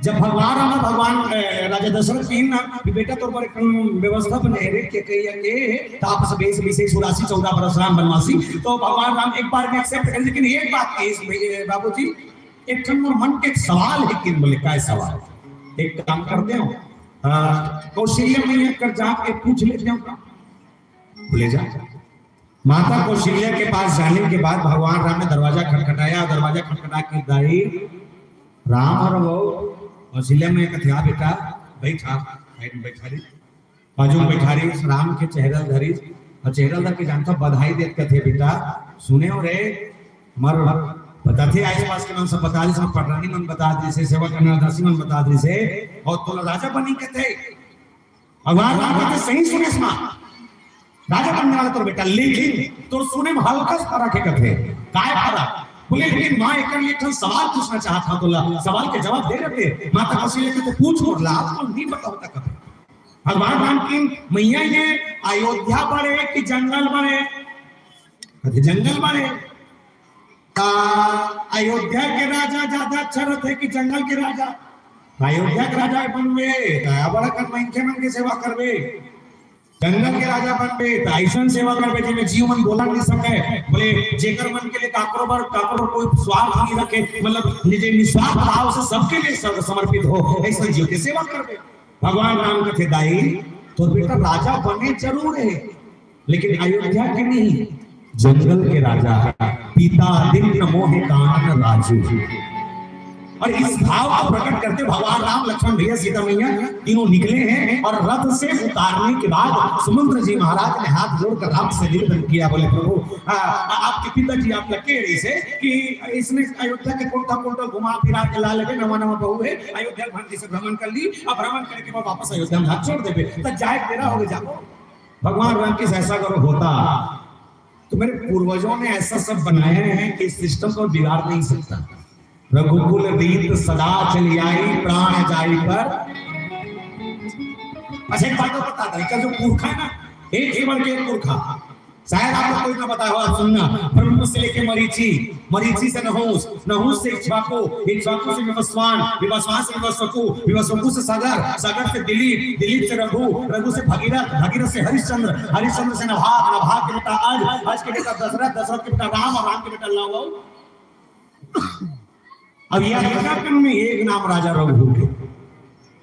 जब भगवान राम, भगवान, अ, राजा दशरथ कहिन ना कि बेटा तोर बर एक व्यवस्था बने रे, के कहिया के, त आप सब ऐसे विशेष उदासी चौदह बरस राम वनवासी, तो भगवान राम एक बार में एक्सेप्ट कर, लेकिन एक बात कहिस, "बाबूजी, एक ठन मोर मन के एक सवाल हे।" कि बोले, "काय सवाल?" "एक काम करते हो, अ, कौशल्या मैया कर जाके पूछ लेते हो का?" बोले, "जा।" माता कौशल्या के पास जाने के बाद भगवान राम ने दरवाजा खटखटाया, दरवाजा खटखटा के, "दाई, राम अउ वो।" कौशल्या मैया कथे, "हाँ बेटा, बैठा।" साइड में बैठा रही, बाजू में बैठा रही, राम के चेहरा धरी, अउ चेहरा धर के जानता बधाई देत कथे, "बेटा, सुने हो रे, हमर बताथे आसपास के मन सब बता दिस, पटरानी मन बता दिस, सेवा करना दासी मन बता दिस, अउ तोला राजा बनी कथे।" भगवान राम कथे, "सही सुनेस माँ, राजा बनने वाला तोर बेटा, लेकिन तोर सुने में हल्का सा फरक हे।" कथे, "काय फरक?" बोले, "लेकिन माँ, एकर लिए एक ठन सवाल पूछना चाहत हँव तोला, सवाल के जवाब दे देते।" माता कौशल्या कथे, "पूछ।" बोला, "आप तो नहीं पता होता कभी।" भगवान राम कहिन, "मैया, ये अयोध्या बड़े कि जंगल बड़े?" कथे, "जंगल बड़े।" त अयोध्या के राजा ज्यादा अच्छा रथे कि जंगल के राजा? त अयोध्या के राजा बनबे त बड़ा कन मनखे मन के सेवा करबे, जंगल के राजा बनबे त अइसन सेवा करबे जेमे जीव मन बोला नहीं सके, बोले जेकर मन के लिए काकरो बर, काकरो कोई स्वार्थ नहीं रखे, मतलब निजे निस्वार्थ भाव से सबके लिए सम-, समर्पित हो, अइसन जीव के सेवा करबे। भगवान राम कथे, "दाई, तोर बेटा राजा बने जरूर हे, लेकिन अयोध्या के नहीं, जंगल के राजा हे। पिता दीन मोहि कानन राजू।" अउ इस भाव को प्रकट करते भगवान राम, लक्ष्मण भैया, सीता मैया तीनों निकले हैं अउ रथ से उतारने के बाद सुमंत्र जी महाराज ने हाथ जोड़कर राम से निवेदन किया, बोले, "प्रभु, आ, आ, आपके पिताजी आपला केहे रहिस हे कि इसने अयोध्या के कोंटा कोंटा घुमा फिरा के ला लेबे, नवा नवा बहू हे, अयोध्या भ्रमण, जैसे भ्रमण कर ली, अब भ्रमण करके बाद वापस अयोध्या में हाथ छोड़ देबे, त जाए तेरा हो जाबो।" भगवान राम कहिस ऐसा अगर होता तो मेरे पूर्वजों ने ऐसा सब बनाया है कि इस सिस्टम को बिगाड़ नहीं सकता। "रघुकुल रीत सदा चली आई, प्राण जाई पर।" अच्छा, एक बात और बता दें, इसका जो पुरखा है ना, एक से बढ़ के एक पुरखा, शायद आप लोग को इतना पता हो, आप सुनना, ब्रह्म से लेके मरीचि, मरीचि से नहुस, नहुस से इक्ष्वाकु, इक्ष्वाकु से विवस्वान, विवस्वान से विवस्वकु, विवस्वकु से सगर, सगर से दिलीप, दिलीप से रघु, रघु से भगीरथ, भगीरथ से हरिश्चंद्र, हरिश्चंद्र से नभाग, नभाग के बेटा अज, अज के बेटा दशरथ, दशरथ के बेटा राम अउ राम के बेटा लव। अब ये अयोध्या में एक नाम राजा रघु के।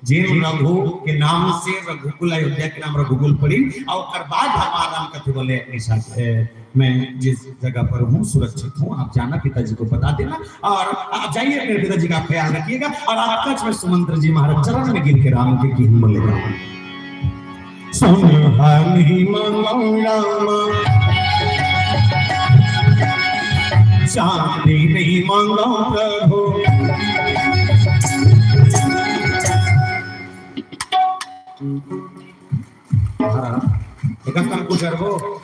जेन रघु के नाम से रघुकुल, अयोध्या के नाम रघुकुल पड़ी, और ओकर बाद भगवान राम कथे बोले, "निशा, ए, मैं जिस जगह पर हूँ सुरक्षित हूँ, आप जाना, पिताजी को बता देना, और आप जाइए, मेरे पिताजी का ख्याल रखिएगा।" और आपका मैं सुमंत्र जी महाराज चरण में गिर के राम के की बोलेगा, "सुन हनी मांगो राम, चांदी नहीं मांगो प्रभु।" हाँ, एक काम कुछ रखो,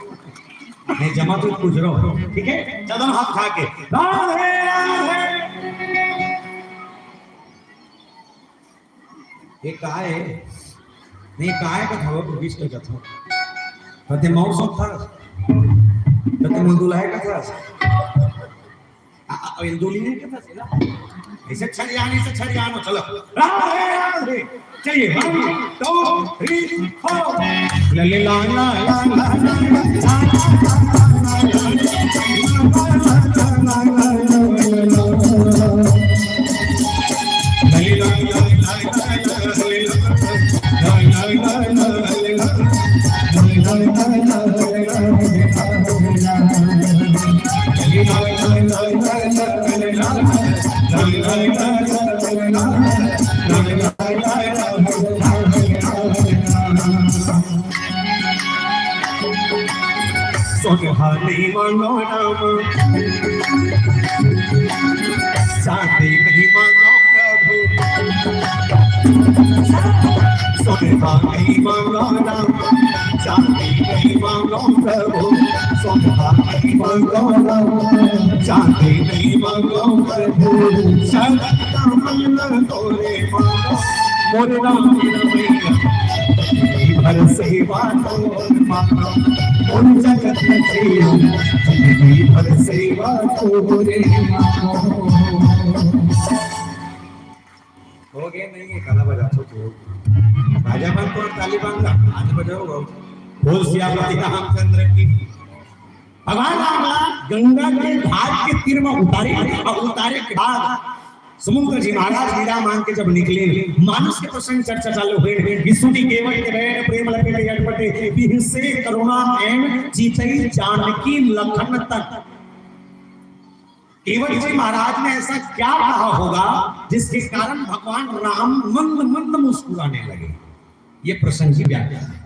नहीं जमा तो कुछ रहो, ठीक है? चलो हाथ खा के, राधे राधे। ये काय है? नहीं, काय का था वो, विष्णु का था। पते मौसम था, पते मंदुला है का था। आ, आ, ये दो लीने के था, ऐसे छरियाने से छरियानो, चलो। राधे, राधे। चलिए, one, two, three, four। ला, ला, ला, ला, ला, ला, ला। सुनहरी मनोरम, शांति नहीं मानो प्रभु। सुनहरी मनोरम, शांति नहीं मानो प्रभु। सुनहरी मनोरम, शांति नहीं मानो प्रभु। शरण कमल तोरे मानो। मोरे राम जी भर सेवा तोर मानो, मोर जगत में जियो, जिंदगी भर सेवा तोरे मानो। हो गए नहीं है, गाना बजा तो। बाजा बंद करो, ताली बंद कर, आज बजाओ, बोल सियापति रामचंद्र की। भगवान राम ला गंगा के घाट के तीर में उतारे, और उतारे के बाद सुमंत्र जी महाराज लीला मान के जब निकले, मानस के प्रसंग चर्चा चालू हुए, विष्णु जी केवट के बैठ प्रेम लपेटे अटपटे, बिहसे करुणा नैन चितई जानकी लखन तक। केवट जी महाराज ने ऐसा क्या कहा होगा जिसके कारण भगवान राम मंद मंद मुस्कुराने लगे? ये प्रसंग की व्याख्या है।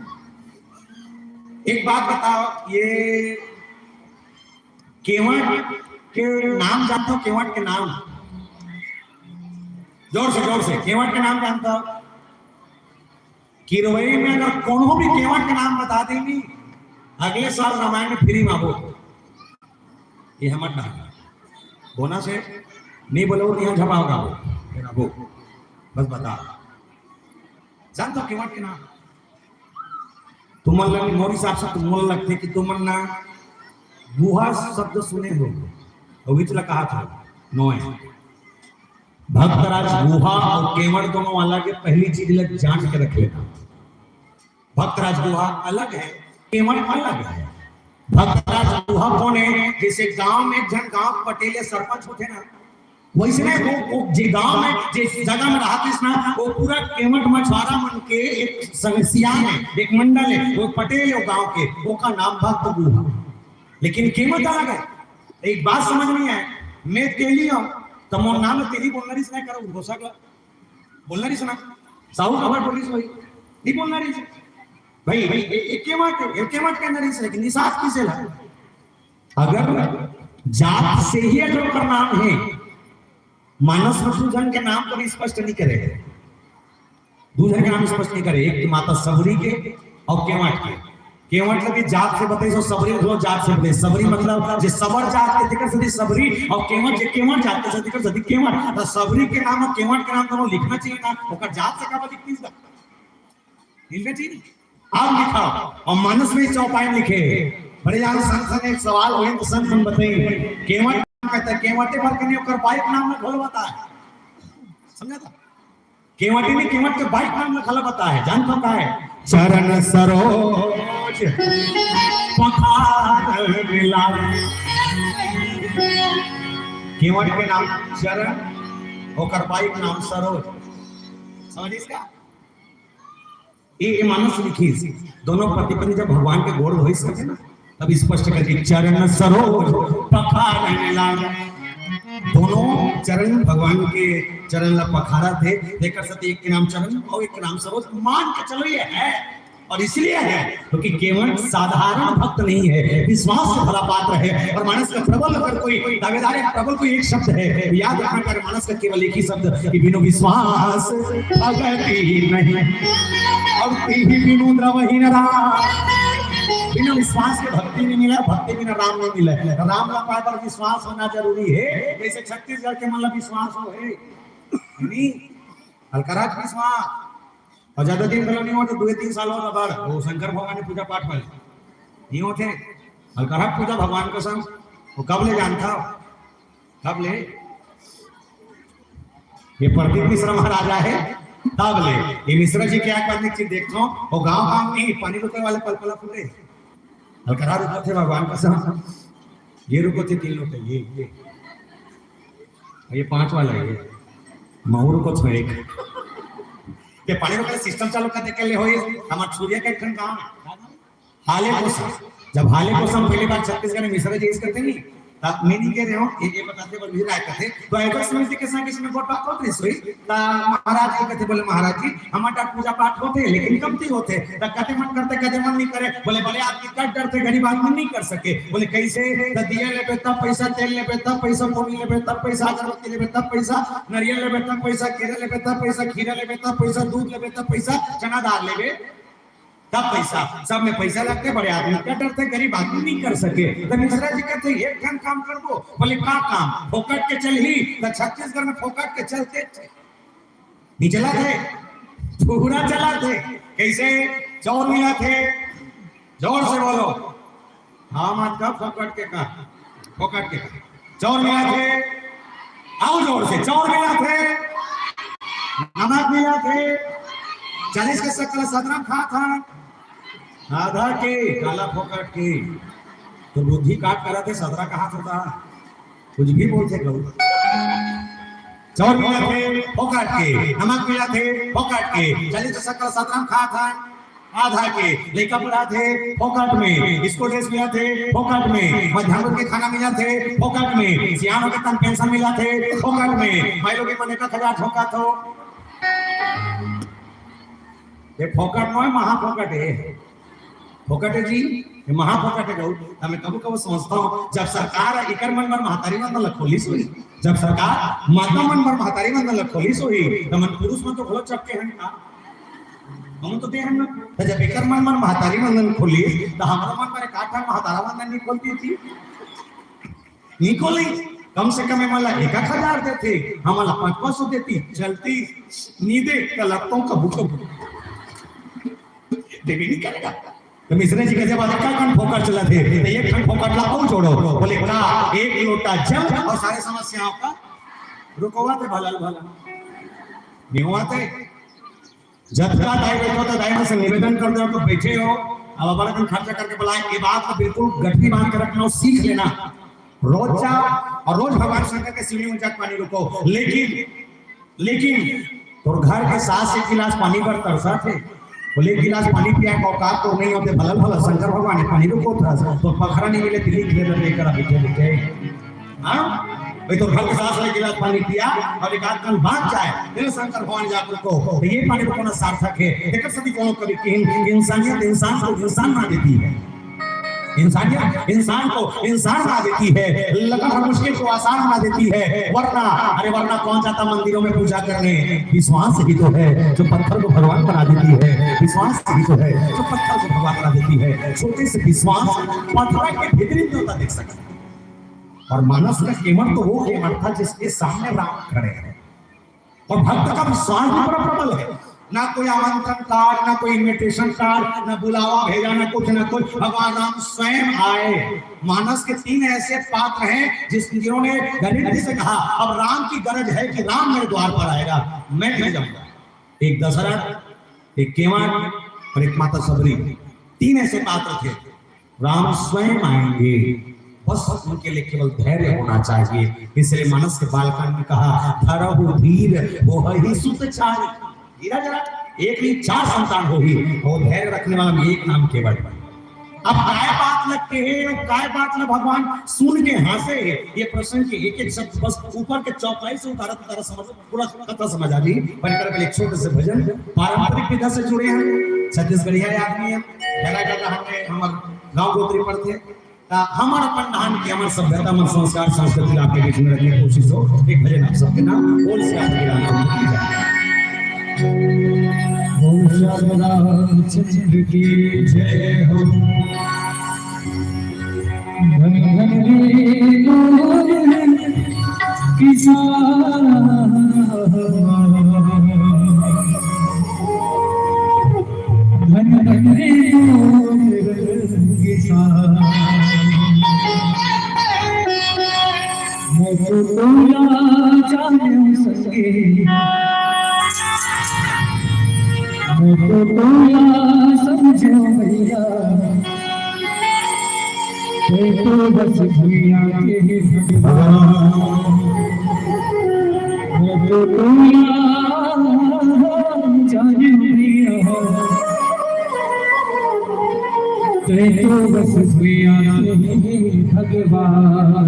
एक बात बताओ, ये केवट के नाम जानता हो? केवट के नाम, जोर से, जोर से, केवट के नाम जानता हो? किरवई में अगर कोनो भी केवट के नाम बता देंगी, अगले साल रामायण में फ्री में आबो। ये हमर ना बोनस है, नहीं बोलो तो यहाँ झपाओगा वो, फिर आबो। बस बता, जानता हो केवट के नाम? तुमन लग, मोर हिसाब से तुमन लगथे कि तुमन ना गुहा शब्द सुने हो, और विच ला कहा था, नोए। भक्तराज गुहा और केवट दोनों अलग है, पहली चीज लग जान के रख लेना। भक्तराज गुहा अलग है, केवट अलग है। भक्तराज गुहा कौन है? जैसे गांव में एक झन गांव पटेल या सरपंच होथे ना, वैसने वो, वो जे गांव में, जे जगह में रहत रहिस ना, वो पूरा केवट मछुआरा मन के एक संग-, सियान है, एक मंडल है, वो पटेल है वो गांव के, ओकर नाम भक्त गुहा। लेकिन केवट अलग है। एक बात समझ नहीं आए, मैं तेली हूँ, तो मोर नाम तेली बोलना रहिस ना करो, घोषा का बोलना रहिस ना, साहू खबर बोलिस भाई, नहीं बोलना रहिस। भाई, भाई, ये, ये केवट है, ये केवट कहना रहिस, लेकिन निषाद किसे ला? अगर जात से ही अगर ओकर नाम है, मानस में दू झन के नाम कभी स्पष्ट नहीं करे, दू झन के नाम स्पष्ट नहीं करे, एक माता सबरी के और केवट के। केवट लगे जात से बताई, सो सबरी मतलब जात से बताई। सबरी मतलब जे सबर जात के, तेकर सेती सबरी, और केवट जे केवट जात के, तेकर सेती केवट। तो सबरी के नाम और केवट के नाम दोनों लिखना चाहिए ना, ओकर जात से काबर लिखतीस गा? लिखना चाहिए ना। आप लिखा और मानस में चौपाई लिखे। बड़े जान संत संग एक सवाल होई तो संत मन बताई, केवट कहता है, केवटे भर के नहीं, ओकर बाइक नाम में घोल बताए। समझा था? केवटी नहीं, केवट के बाइक नाम में घलो बताए, जान तो का है? चरण सरोज पखार लाल। केवट के नाम चरण, ओकर बाइक नाम सरोज। समझ इसका? ये ये मानस लिखिस, दोनों पति पत्नी जब भगवान के गोड़ धोइस करके ना, तब स्पष्ट करके चरण सरोज पखारहि लाग। दोनों चरण भगवान के चरण ला पखारथे। देखकर सती एक के नाम चरण और एक के नाम सरोज मान के चलो, ये है। और इसलिए है क्योंकि केवल साधारण भक्त नहीं है, विश्वास से भरा पात्र है। और मानस का प्रबल अगर कोई दावेदार या प्रबल कोई एक शब्द है तो याद रखना कर मानस का केवल एक ही शब्द कि बिनु विश्वास भगति नहीं, और तिहि बिनु द्रवहीन राम। बिना विश्वास के भक्ति नहीं मिला, भक्ति बिना राम नहीं मिला। राम ला पाए बर विश्वास होना जरूरी है। जैसे छत्तीसगढ़ के मन ला विश्वास हो है, नहीं? हल्का राज विश्वास। और ज्यादा दिन घलो नहीं हो तो दो तीन साल और बढ़ वो शंकर भगवान के पूजा पाठ वाले नहीं होते। हल्का राज पूजा भगवान कसम, वो कब ले जानता हो? कब ले? ये प्रदीप मिश्रा महाराज आए तब ले। ये मिश्रा जी के आके बाद एक चीज देखता हूँ, वो गांव गांव में पानी रुके वाले पलपला फूटे। हल्का राज रुकत हे भगवान कसम, ये रुकत हे तीन लोग, ये ये ये पांच वाला है, ये महू रुकत हे एक। ये पानी रुके सिस्टम चालू कर दे के ले हो, ये हमार छुरिया के एक ठन काम है। हाले कोसम, जब हाले कोसम पहली बार छत्तीसगढ़ में मिश्रा जी इस करते नहीं, तब मैं नहीं कह रहे हो, ये ये बताते बोल भी राय करते। तो ऐसा समझते के संग इसमें गोठ बात होत रहिस होही। ता महाराज जी कहते बोले, महाराज जी, हमर टा पूजा पाठ होथे, लेकिन कमती होथे। त कते मन करथे, कते मन नहीं करे। बोले, बड़े आदमी कर डरथे, गरीब आदमी नहीं कर सके। बोले, कैसे? त दिया लेबे तब पैसा, तेल लेबे तब पैसा, पोनी लेबे तब पैसा, अगरबत्ती लेबे तब पैसा, नरियल लेबे तब पैसा, केरा लेबे तब पैसा, खीरा लेबे तब पैसा, दूध लेबे तब पैसा, चना दाल लेबे तब पैसा। सब में पैसा लगथे, बड़े आदमी कर डरथे, गरीब आदमी नहीं कर सके। त मिश्रा जी कहथे, एक ठन काम करबो। बोले, का काम? फोकट के चलही? त छत्तीसगढ़ में फोकट के चलथे, नहीं चलाथे, पूरा चलाथे। कैसे? चाउर मिलाथे, जोर से बोलो। हाँ, मत का फोकट के का, फोकट के का। चाउर मिलाथे, आओ जोर से, चाउर मिलाथे, नमक मिलाथे, चालीस के शक्कर सदरम खात हन, आधा के काला फोकट के। तो बुद्धि काट करत हे, सदरा कहात होता, कुछ भी बोलथे कहू। चाउर मिलाथे फोकट के, नमक मिलाथे फोकट के, चालीस के शक्कर सदरम खात हन, आधा के। लइका पढ़ाथे फोकट में, स्कूल ड्रेस मिलाथे फोकट में, मध्यान्ह के खाना मिलाथे फोकट में, सियान होके तन पेंशन मिलाथे फोकट में, माई लोग के मन एक हजार ठोकाथो। ये फोकट नोहे, महा फोकट हे। फोकट हे जी, ये महा फोकट हे कहू। त मैं कभू कभू सोचता हूँ, जब सरकार एकर मन बर महतारी वंदन ल खोलिस होही, जब सरकार माता मन बर महतारी वंदन ल खोलिस होही, त मन पुरुष मन तो घलो चपके हन का? हम तो दे हन ना। त जब एकर मन बर महतारी वंदन खोलिस, त हमरो मन बर एक आध ठन महतारा वंदन नहीं खोलती थी? नहीं खोली। कम से कम एमन ला एक एक हजार देथे, हमन ला पाँच पाँच सौ देती, चलती। नहीं दे, त लगता हूँ कभू कभू देवी नहीं करेगा। त मिश्रा जी के जब अतका कन फोकट चलत हे, त एक ठन फोकट ला अउ जोड़ो। बोले, का एक लोटा जल और सारे समस्याओं का रुकवाथे भला भला। नहीं हुआ थे। जतका दाई बैठो त दाई मन से निवेदन कर दो, तो बैठे हो, अब बड़ा दिन खर्चा करके बुलाए, ये बात को बिल्कुल गठरी बांध के रखना और सीख लेना। रोज जा और रोज भगवान शंकर के शिवलिंग में जाके पानी रुको, लेकिन लेकिन तोर घर के सास एक गिलास पानी बर तरसथे, बोले, "एक गिलास पानी पिया के औकात तो नहीं होते, भलल भलल शंकर भगवान हे, पानी रुको थस, तो पखरा नहीं मिले, दिल्ली खेल रहे कर बैठे बैठे।" हाँ भाई, तोर घर के सास एक गिलास पानी पिया और एक आध कन बांच जाए, फिर शंकर भगवान जाके रुको, तो ये पानी रुकोना सार्थक हे। एकर सेती कोनो कवि किहिन, इंसानियत इंसान को इंसान बना देती है। इंसानियत इंसान को इंसान बना देती है, लगन और मुश्किल को आसान बना देती है। वरना, अरे वरना कौन जाता मंदिरों में पूजा करने? विश्वास ही तो है जो पत्थर को भगवान बना देती है, विश्वास ही तो है जो पत्थर को भगवान बना देती है। छोटे से विश्वास पत्थर के भीतरी देवता देख सकता है। और मानस का केवल तो वो केवल था जिसके सामने राम खड़े हैं। और भक्त का विश्वास भी बड़ा प्रबल है। ना कोई आमंत्रण कार्ड, ना कोई इनविटेशन कार्ड, ना बुलावा भेजा, ना कुछ, ना कुछ। भगवान राम स्वयं आए। मानस के तीन ऐसे पात्र हैं जिस, जिन्होंने गरीब से कहा, "अब राम की गरज है कि राम मेरे द्वार पर आएगा, मैं नहीं जाऊंगा।" एक दशरथ, एक केवट और एक माता शबरी। तीन ऐसे पात्र थे। राम स्वयं आएंगे, बस उनके लिए केवल धैर्य होना चाहिए। इसलिए मानस के बालकांड में कहा, "धरहु धीर होहहि सुत चारी।" धीरज रख, एक नहीं, चार संतान होही, अउ धैर्य रखने वाला में एक नाम केवट। अब काय बात ल कहे हे, काय बात ल भगवान सुन के हंसे हे, ये प्रसंग के एक एक शब्द बस ऊपर के चौपाई से उतारत उतारत समझ, पूरा कथा समझ आ जाही। पर एकर पहले एक छोटे से भजन, पारंपरिक विधा से जुड़े हैं, छत्तीसगढ़िया आदमी है, डरा डरा हमने हमर गांव गोत्री पड़थे। त हमर अपन धान के, हमर सभ्यता, हमर संस्कार, संस्कृति ला आपके बीच में रखे के कोशिश हो। एक भजन आप सबके नाम, बोल श्री राधे राम चंद्र की जय। बोल श्री रामचंद्र की जय हो। धन धन रे मोर किसान। धन धन रे मोर किसान। मैं तो तोला जाने संगे, मैं तो तोला समझो भैया। तैं तो बस भुइयां के भगवान। मैं तो तोला जाने भैया। तैं तो बस भुइयां के भगवान।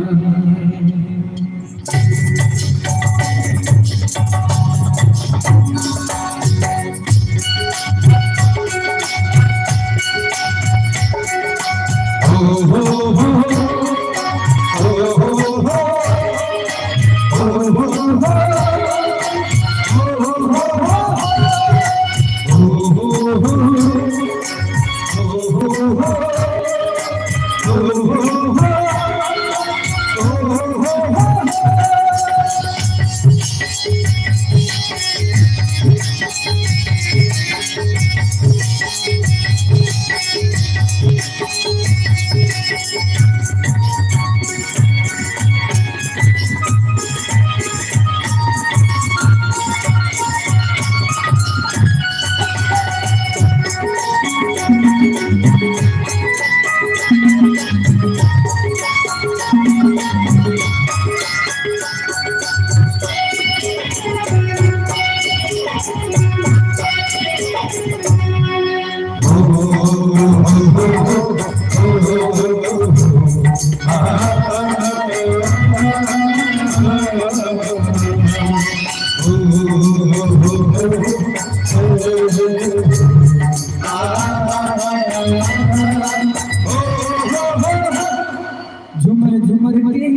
झुमर झुमर के,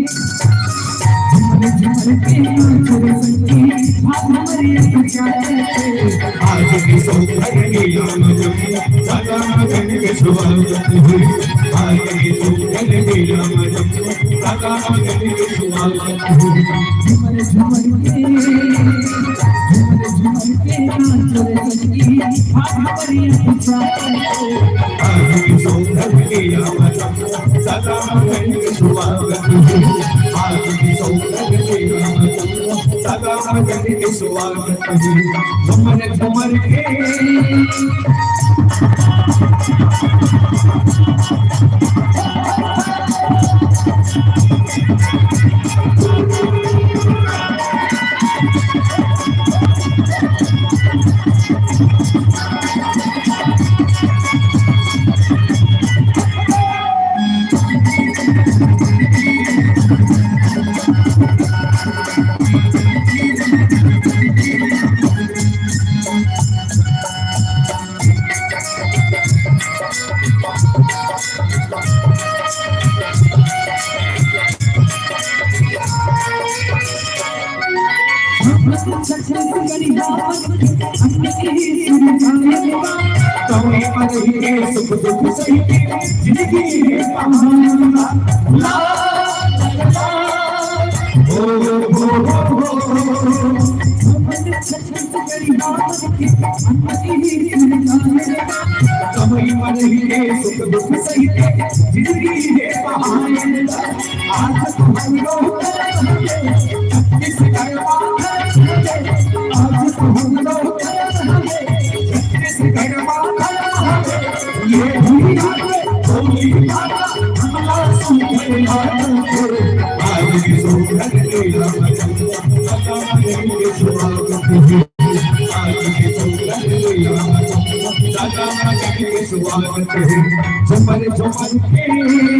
झुमर झुमर के नाच रे सखी, भाग हमरी अखियाँ। आज की सौंदर्य की आमद, सदा मगन के स्वागत है। आज की सौंदर्य की आमद, सदा मगन के स्वागत है। झुमर झुमर के, झुमर झुमर के नाच रे सखी, भाग हमरी अखियाँ। आज की सौंदर्य की आमद, सदा मगन के स्वागत है। आज की सौंदर्य के नाम सदा मगन के स्वागत है। झुमर झुमर के। स्वागत है झूमर झूमर के।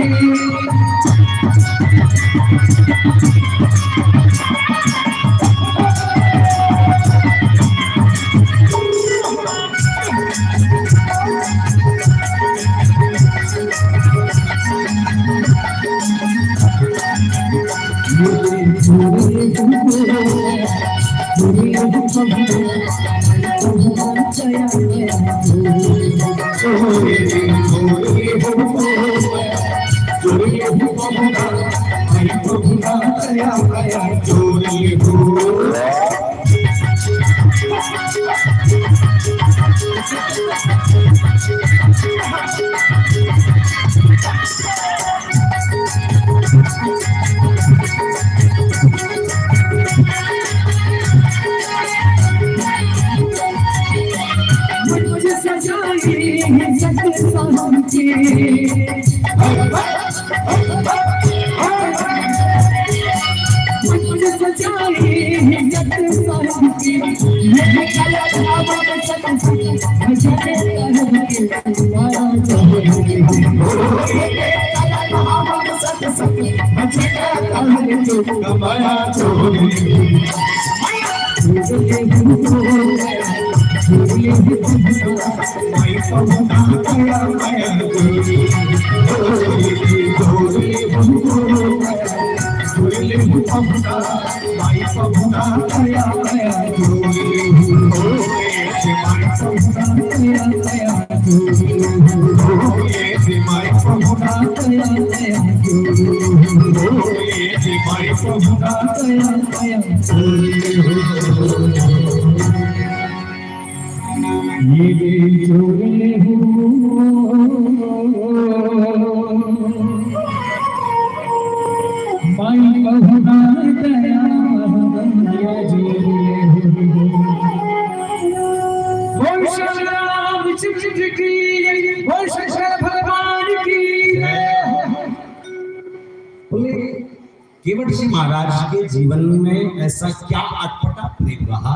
केवट जी महाराज के जीवन में ऐसा क्या अटपटा प्रेम रहा,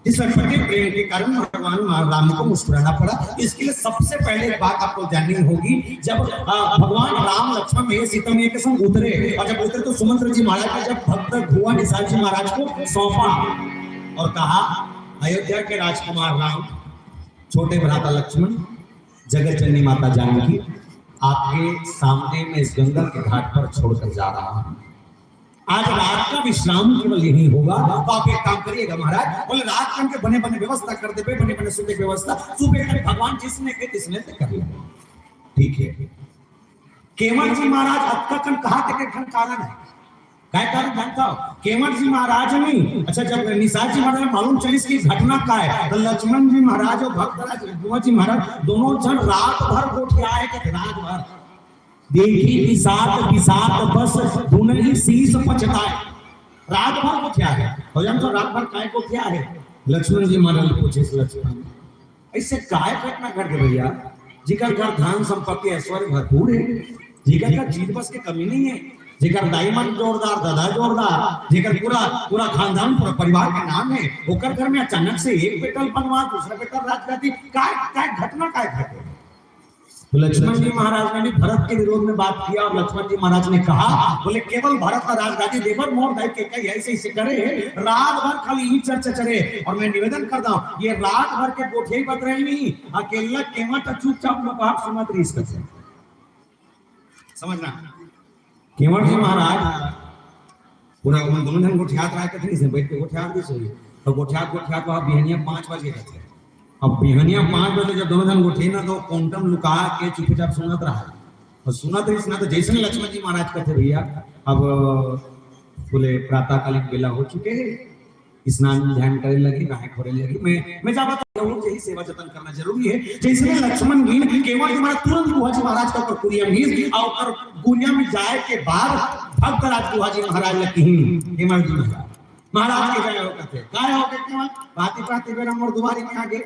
जिस अटपटे प्रेम के कारण भगवान राम को मुस्कुराना पड़ा? इसके लिए सबसे पहले एक बात आपको जाननी होगी। जब भगवान राम लक्ष्मण में सीता मैया के संग उतरे और जब उतरे तो सुमंत्र जी महाराज ने जब भक्त भुआ निषाद जी महाराज को सौंपा और कहा, अयोध्या के राजकुमार राम, छोटे भ्राता लक्ष्मण, जगत जननी माता जानकी आपके सामने में इस गंगा के घाट पर छोड़कर जा रहा हूं। आज रात का विश्राम केवल यही होगा। तो आप एक काम करिएगा महाराज, बोले रात के बने बने व्यवस्था कर देबे, बने बने सुते व्यवस्था, सुबह तक भगवान जिसने के तिसने ते कर लेंगे। ठीक है, केवट जी महाराज अतका कन कहा के ठन कारण है, काय कारण जानता हो? केवट जी महाराज नहीं, अच्छा, जब निषाद जी महाराज मालूम चलिस कि घटना का है, तो लक्ष्मण जी महाराज और भक्तराज भुआ जी महाराज दोनों जन रात भर गोठिया है, कहते रात भर देखी पिसात पिसात बस धुनहि शीश पछताए। रात भर गोठिया है। तो जान तो रात भर काय गोठिया है? लक्ष्मण जी महाराज पूछे से लक्ष्मण, ऐसे काय घटना घट गई भैया, जिकर घर धन संपत्ति ऐश्वर्य भरपूर है, जिकर घर चीज बस के कमी नहीं है, जिकर दाई मन जोरदार, दादा जोरदार, जिकर पूरा, पूरा खानदान, पूरा परिवार के नाम है, ओकर घर में अचानक से एक बेटा बनवास, दूसरा बेटा राजगादी, काय, काय घटना काय घट गई? तो लक्ष्मण जी महाराज ने भी भरत के विरोध में बात किया और लक्ष्मण जी महाराज ने कहा, बोले, "केवल भरत का राजगादी देबर मोर दाई के कही ऐसे, ऐसे करे, रात भर खाली यही चर्चा चले।" और मैं निवेदन करता हूँ, ये रात भर के गोठिया ही बत रहे नहीं, अकेला केवट चुपचाप में बाप सुनत रही इसका। समझना, केवट जी महाराज पूरा उन दोनों जन गोठियात रहा कथनी से बैठ के गोठियात भी सही। तो गोठियात, गोठियात वहाँ बिहनिया पाँच बजे रहते। अब बिहनिया पाँच बजे जब दोनों जन गोठियात ना, तो कोंटम लुका के चुपचाप सुनत रहा। और सुनत रही, सुनत, जैसे लक्ष्मण जी महाराज कहते, "भैया, अब बोले प्रातःकालीन बेला हो चुके हैं, स्नान ध्यान करे लगी, नहाए खोरे लगी, मैं, मैं जावा तो जरूर यही सेवा जतन करना जरूरी है।" जैसे लक्ष्मण जी ने केवट जी महाराज तुरंत गुहा जी महाराज का ऊपर कुरिया मीस और ओकर गुरिया में जाए के बाद भक्त राज गुहा जी महाराज लग कहीं, "हे महाराज जी महाराज, महाराज के जाए हो कहते, काय हो कहते, भांति भांति बेरा मोर दुआरी में आगे।"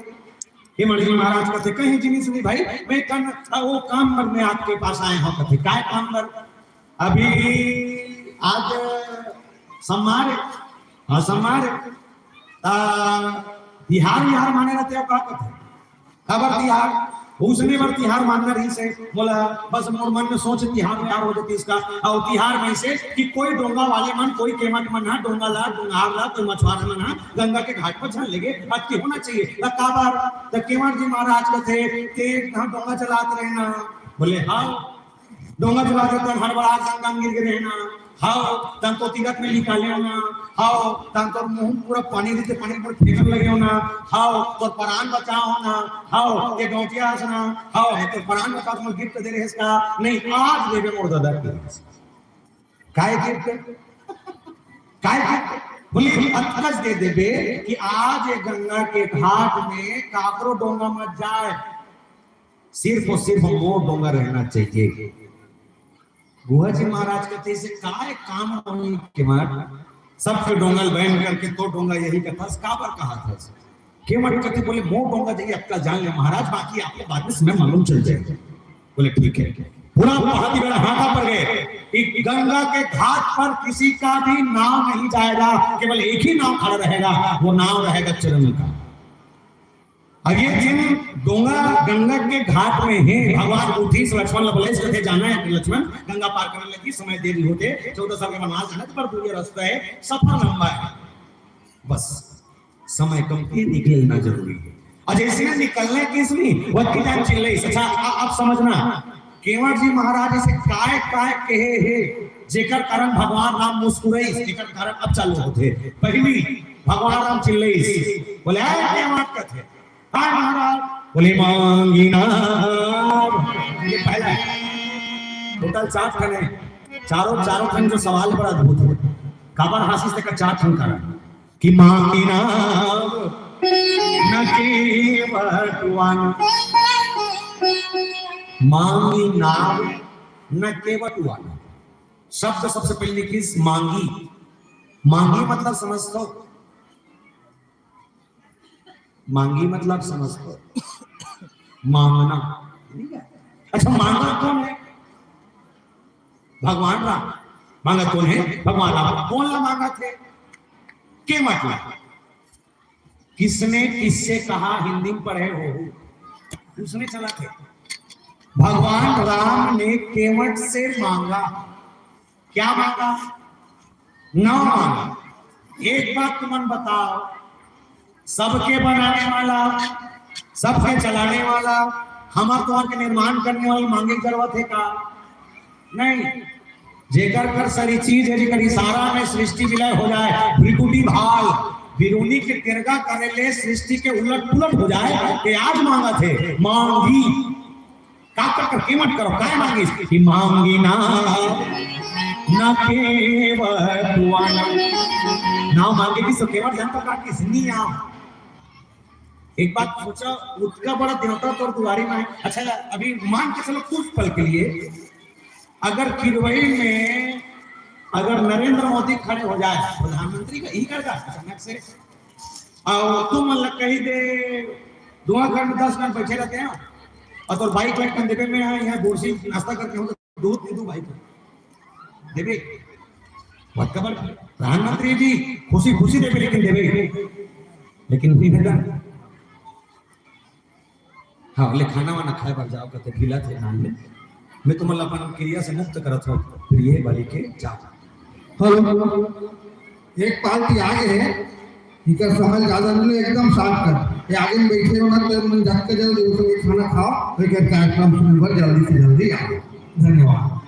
हे महाराज जी महाराज कहते, "कहीं जिनिस नहीं भाई, मैं कन, वो काम पर मैं आपके पास आए हूँ।" कहते, "काय काम पर?" "अभी आज सम्मार, हाँ सम्मार, ता बिहार, बिहार माने रहते हो का कहते?" "खबर बिहार?" उसने बर तिहार मानना रहिस हे मोला, बस मोर मन में सोच तिहार तिहार हो जाती इसका। और तिहार में से कि कोई डोंगा वाले मन, कोई केमट मन हा डोंगा ला, डोंगार ला, कोई मछुआरा मन हा गंगा के घाट पर झन लेगे, अतकी होना चाहिए। त काबर? त केवट जी महाराज कथे, "ते कहाँ डोंगा चलात रहे ना?" बोले, "हाँ।" डोंगा चलात रहे, हड़बड़ा गंगा गिर गे रहे ना। हाँ, तन तो तीरथ में निकाले हो ना। हाँ, तन तो मुंह पूरा पानी देते, पानी पूरा फेंकन लगे हो ना। हाँ, तोर परान बचाओ हो ना। हाँ, ये गौटिया हस ना। हाँ, ये तोर परान बचाओ, तुम गिफ्ट दे रहे इसका। नहीं, आज देवे मोर दादा के। काय गिफ्ट? काय गिफ्ट? बोले, अतकस दे देबे कि आज ये गंगा के घाट में काकरो डोंगा मत जाए, सिर्फ और सिर्फ मोर डोंगा रहना चाहिए। गुहा जी महाराज कहते, "इसे काय काम होनी केवट? सबके डोंगा ल बैन करके तो डोंगा यही कथा, काबर कहा था?" केवट कहते बोले, "मोर डोंगा जाइए, अतका जान ले महाराज, बाकी आपको बाद में समय मालूम चल जाएगा।" बोले, "ठीक है।" पूरा बहुत ही बड़ा हाथा पर गए कि गंगा के घाट पर किसी का भी नाव नहीं जाएगा, केवल एक ही नाव खड़ा रहेगा, वो नाव रहेगा चरण का। अब ये जिन डोंगा गंगा के घाट में है, भगवान उठीस लक्ष्मण ला बोले, "इसके जाना है लक्ष्मण, गंगा पार करने लगी, समय देरी होते, चौदह साल के वनवास जाना, तो पर दूर रास्ता है, सफर लंबा है।" बस समय कम के निकलना जरूरी है। और जैसे निकलने की इसमें वक्की जान चिल्लई। अच्छा, आ-, आप समझना, केवट जी महाराज इसे काय काय कहे हे, जेकर कारण भगवान राम मुस्कुराई, जेकर कारण अब चालू होते। पहली भगवान राम चिल्लई, बोले, "ए, केवट कथे?" "हाँ महाराज।" बोले, "मांगी नाम।" ये पहला है। टोटल चार ठन है, चारों, चारों ठन जो सवाल बड़ा अद्भुत है। काबर हासिस तेकर चार ठन कारण कि मांगी नाम न केवट वान। मांगी नाम न केवट वान। शब्द सबसे पहले लिखिस मांगी। मांगी मतलब समझथो? मांगी मतलब समझथो? मांगना, ठीक है? अच्छा, मांगा कौन है? भगवान राम। मांगा कौन है? भगवान राम। कौन ला मांगा थे? केवट ला। किसने किससे कहा, हिंदी में पढ़े हो? उसने चला थे। भगवान राम ने केवट से मांगा। क्या मांगा? नाव मांगा। एक बात तुमन बताओ, सबके बनाने वाला, सबके चलाने वाला, हमर तुमर के निर्माण करने वाला मांगे के जरूरत है का? नहीं। जेकर कर सारी चीज है, जेकर इशारा में सृष्टि विलय हो जाए, भृकुटी भाल, बिरूनी के तिरगा करे ले सृष्टि के उलट पुलट हो जाए, ते आज मांगा थे, मांगी। का कर, कर केवट करो, काय मांगिस? कि मांगी ना, ना केवट वाला। ना मांगे कि सो केवट जानता का किसनी आ। एक बात सोचा, उतका बड़ा देवता तोर दुआरी में है। अच्छा, अभी मान के चलो कुछ पल के लिए, अगर किरवई में अगर नरेंद्र मोदी खड़े हो जाए, प्रधानमंत्री का ही करगा अचानक से, और तुम मतलब कही दे, दुआ घर में दस मिनट बैठे रहते हैं और तो बाइक लाइट देवे में यहाँ, यहाँ बोरसी नाश्ता करके हो तो दूध दे दो भाई को, देवे। बहुत खबर, प्रधानमंत्री जी खुशी खुशी देवे, लेकिन देवे, लेकिन नहीं देता। हाँ, ले खाना वाना खाए बर जाओ, कहते ढीला थे नाम ले। मैं तुमन ला अपन क्रिया से मुक्त करत हूँ, प्रिय बाली के जाओ। हेलो, एक पार्टी आगे है, इनका समझ ज्यादा नहीं, एकदम साफ कर। ये आगे में बैठे हो ना, तो मन झटके जल्दी उठ के खाना खाओ, लेकिन कार्यक्रम सुनने पर जल्दी से जल्दी आओ। धन्यवाद।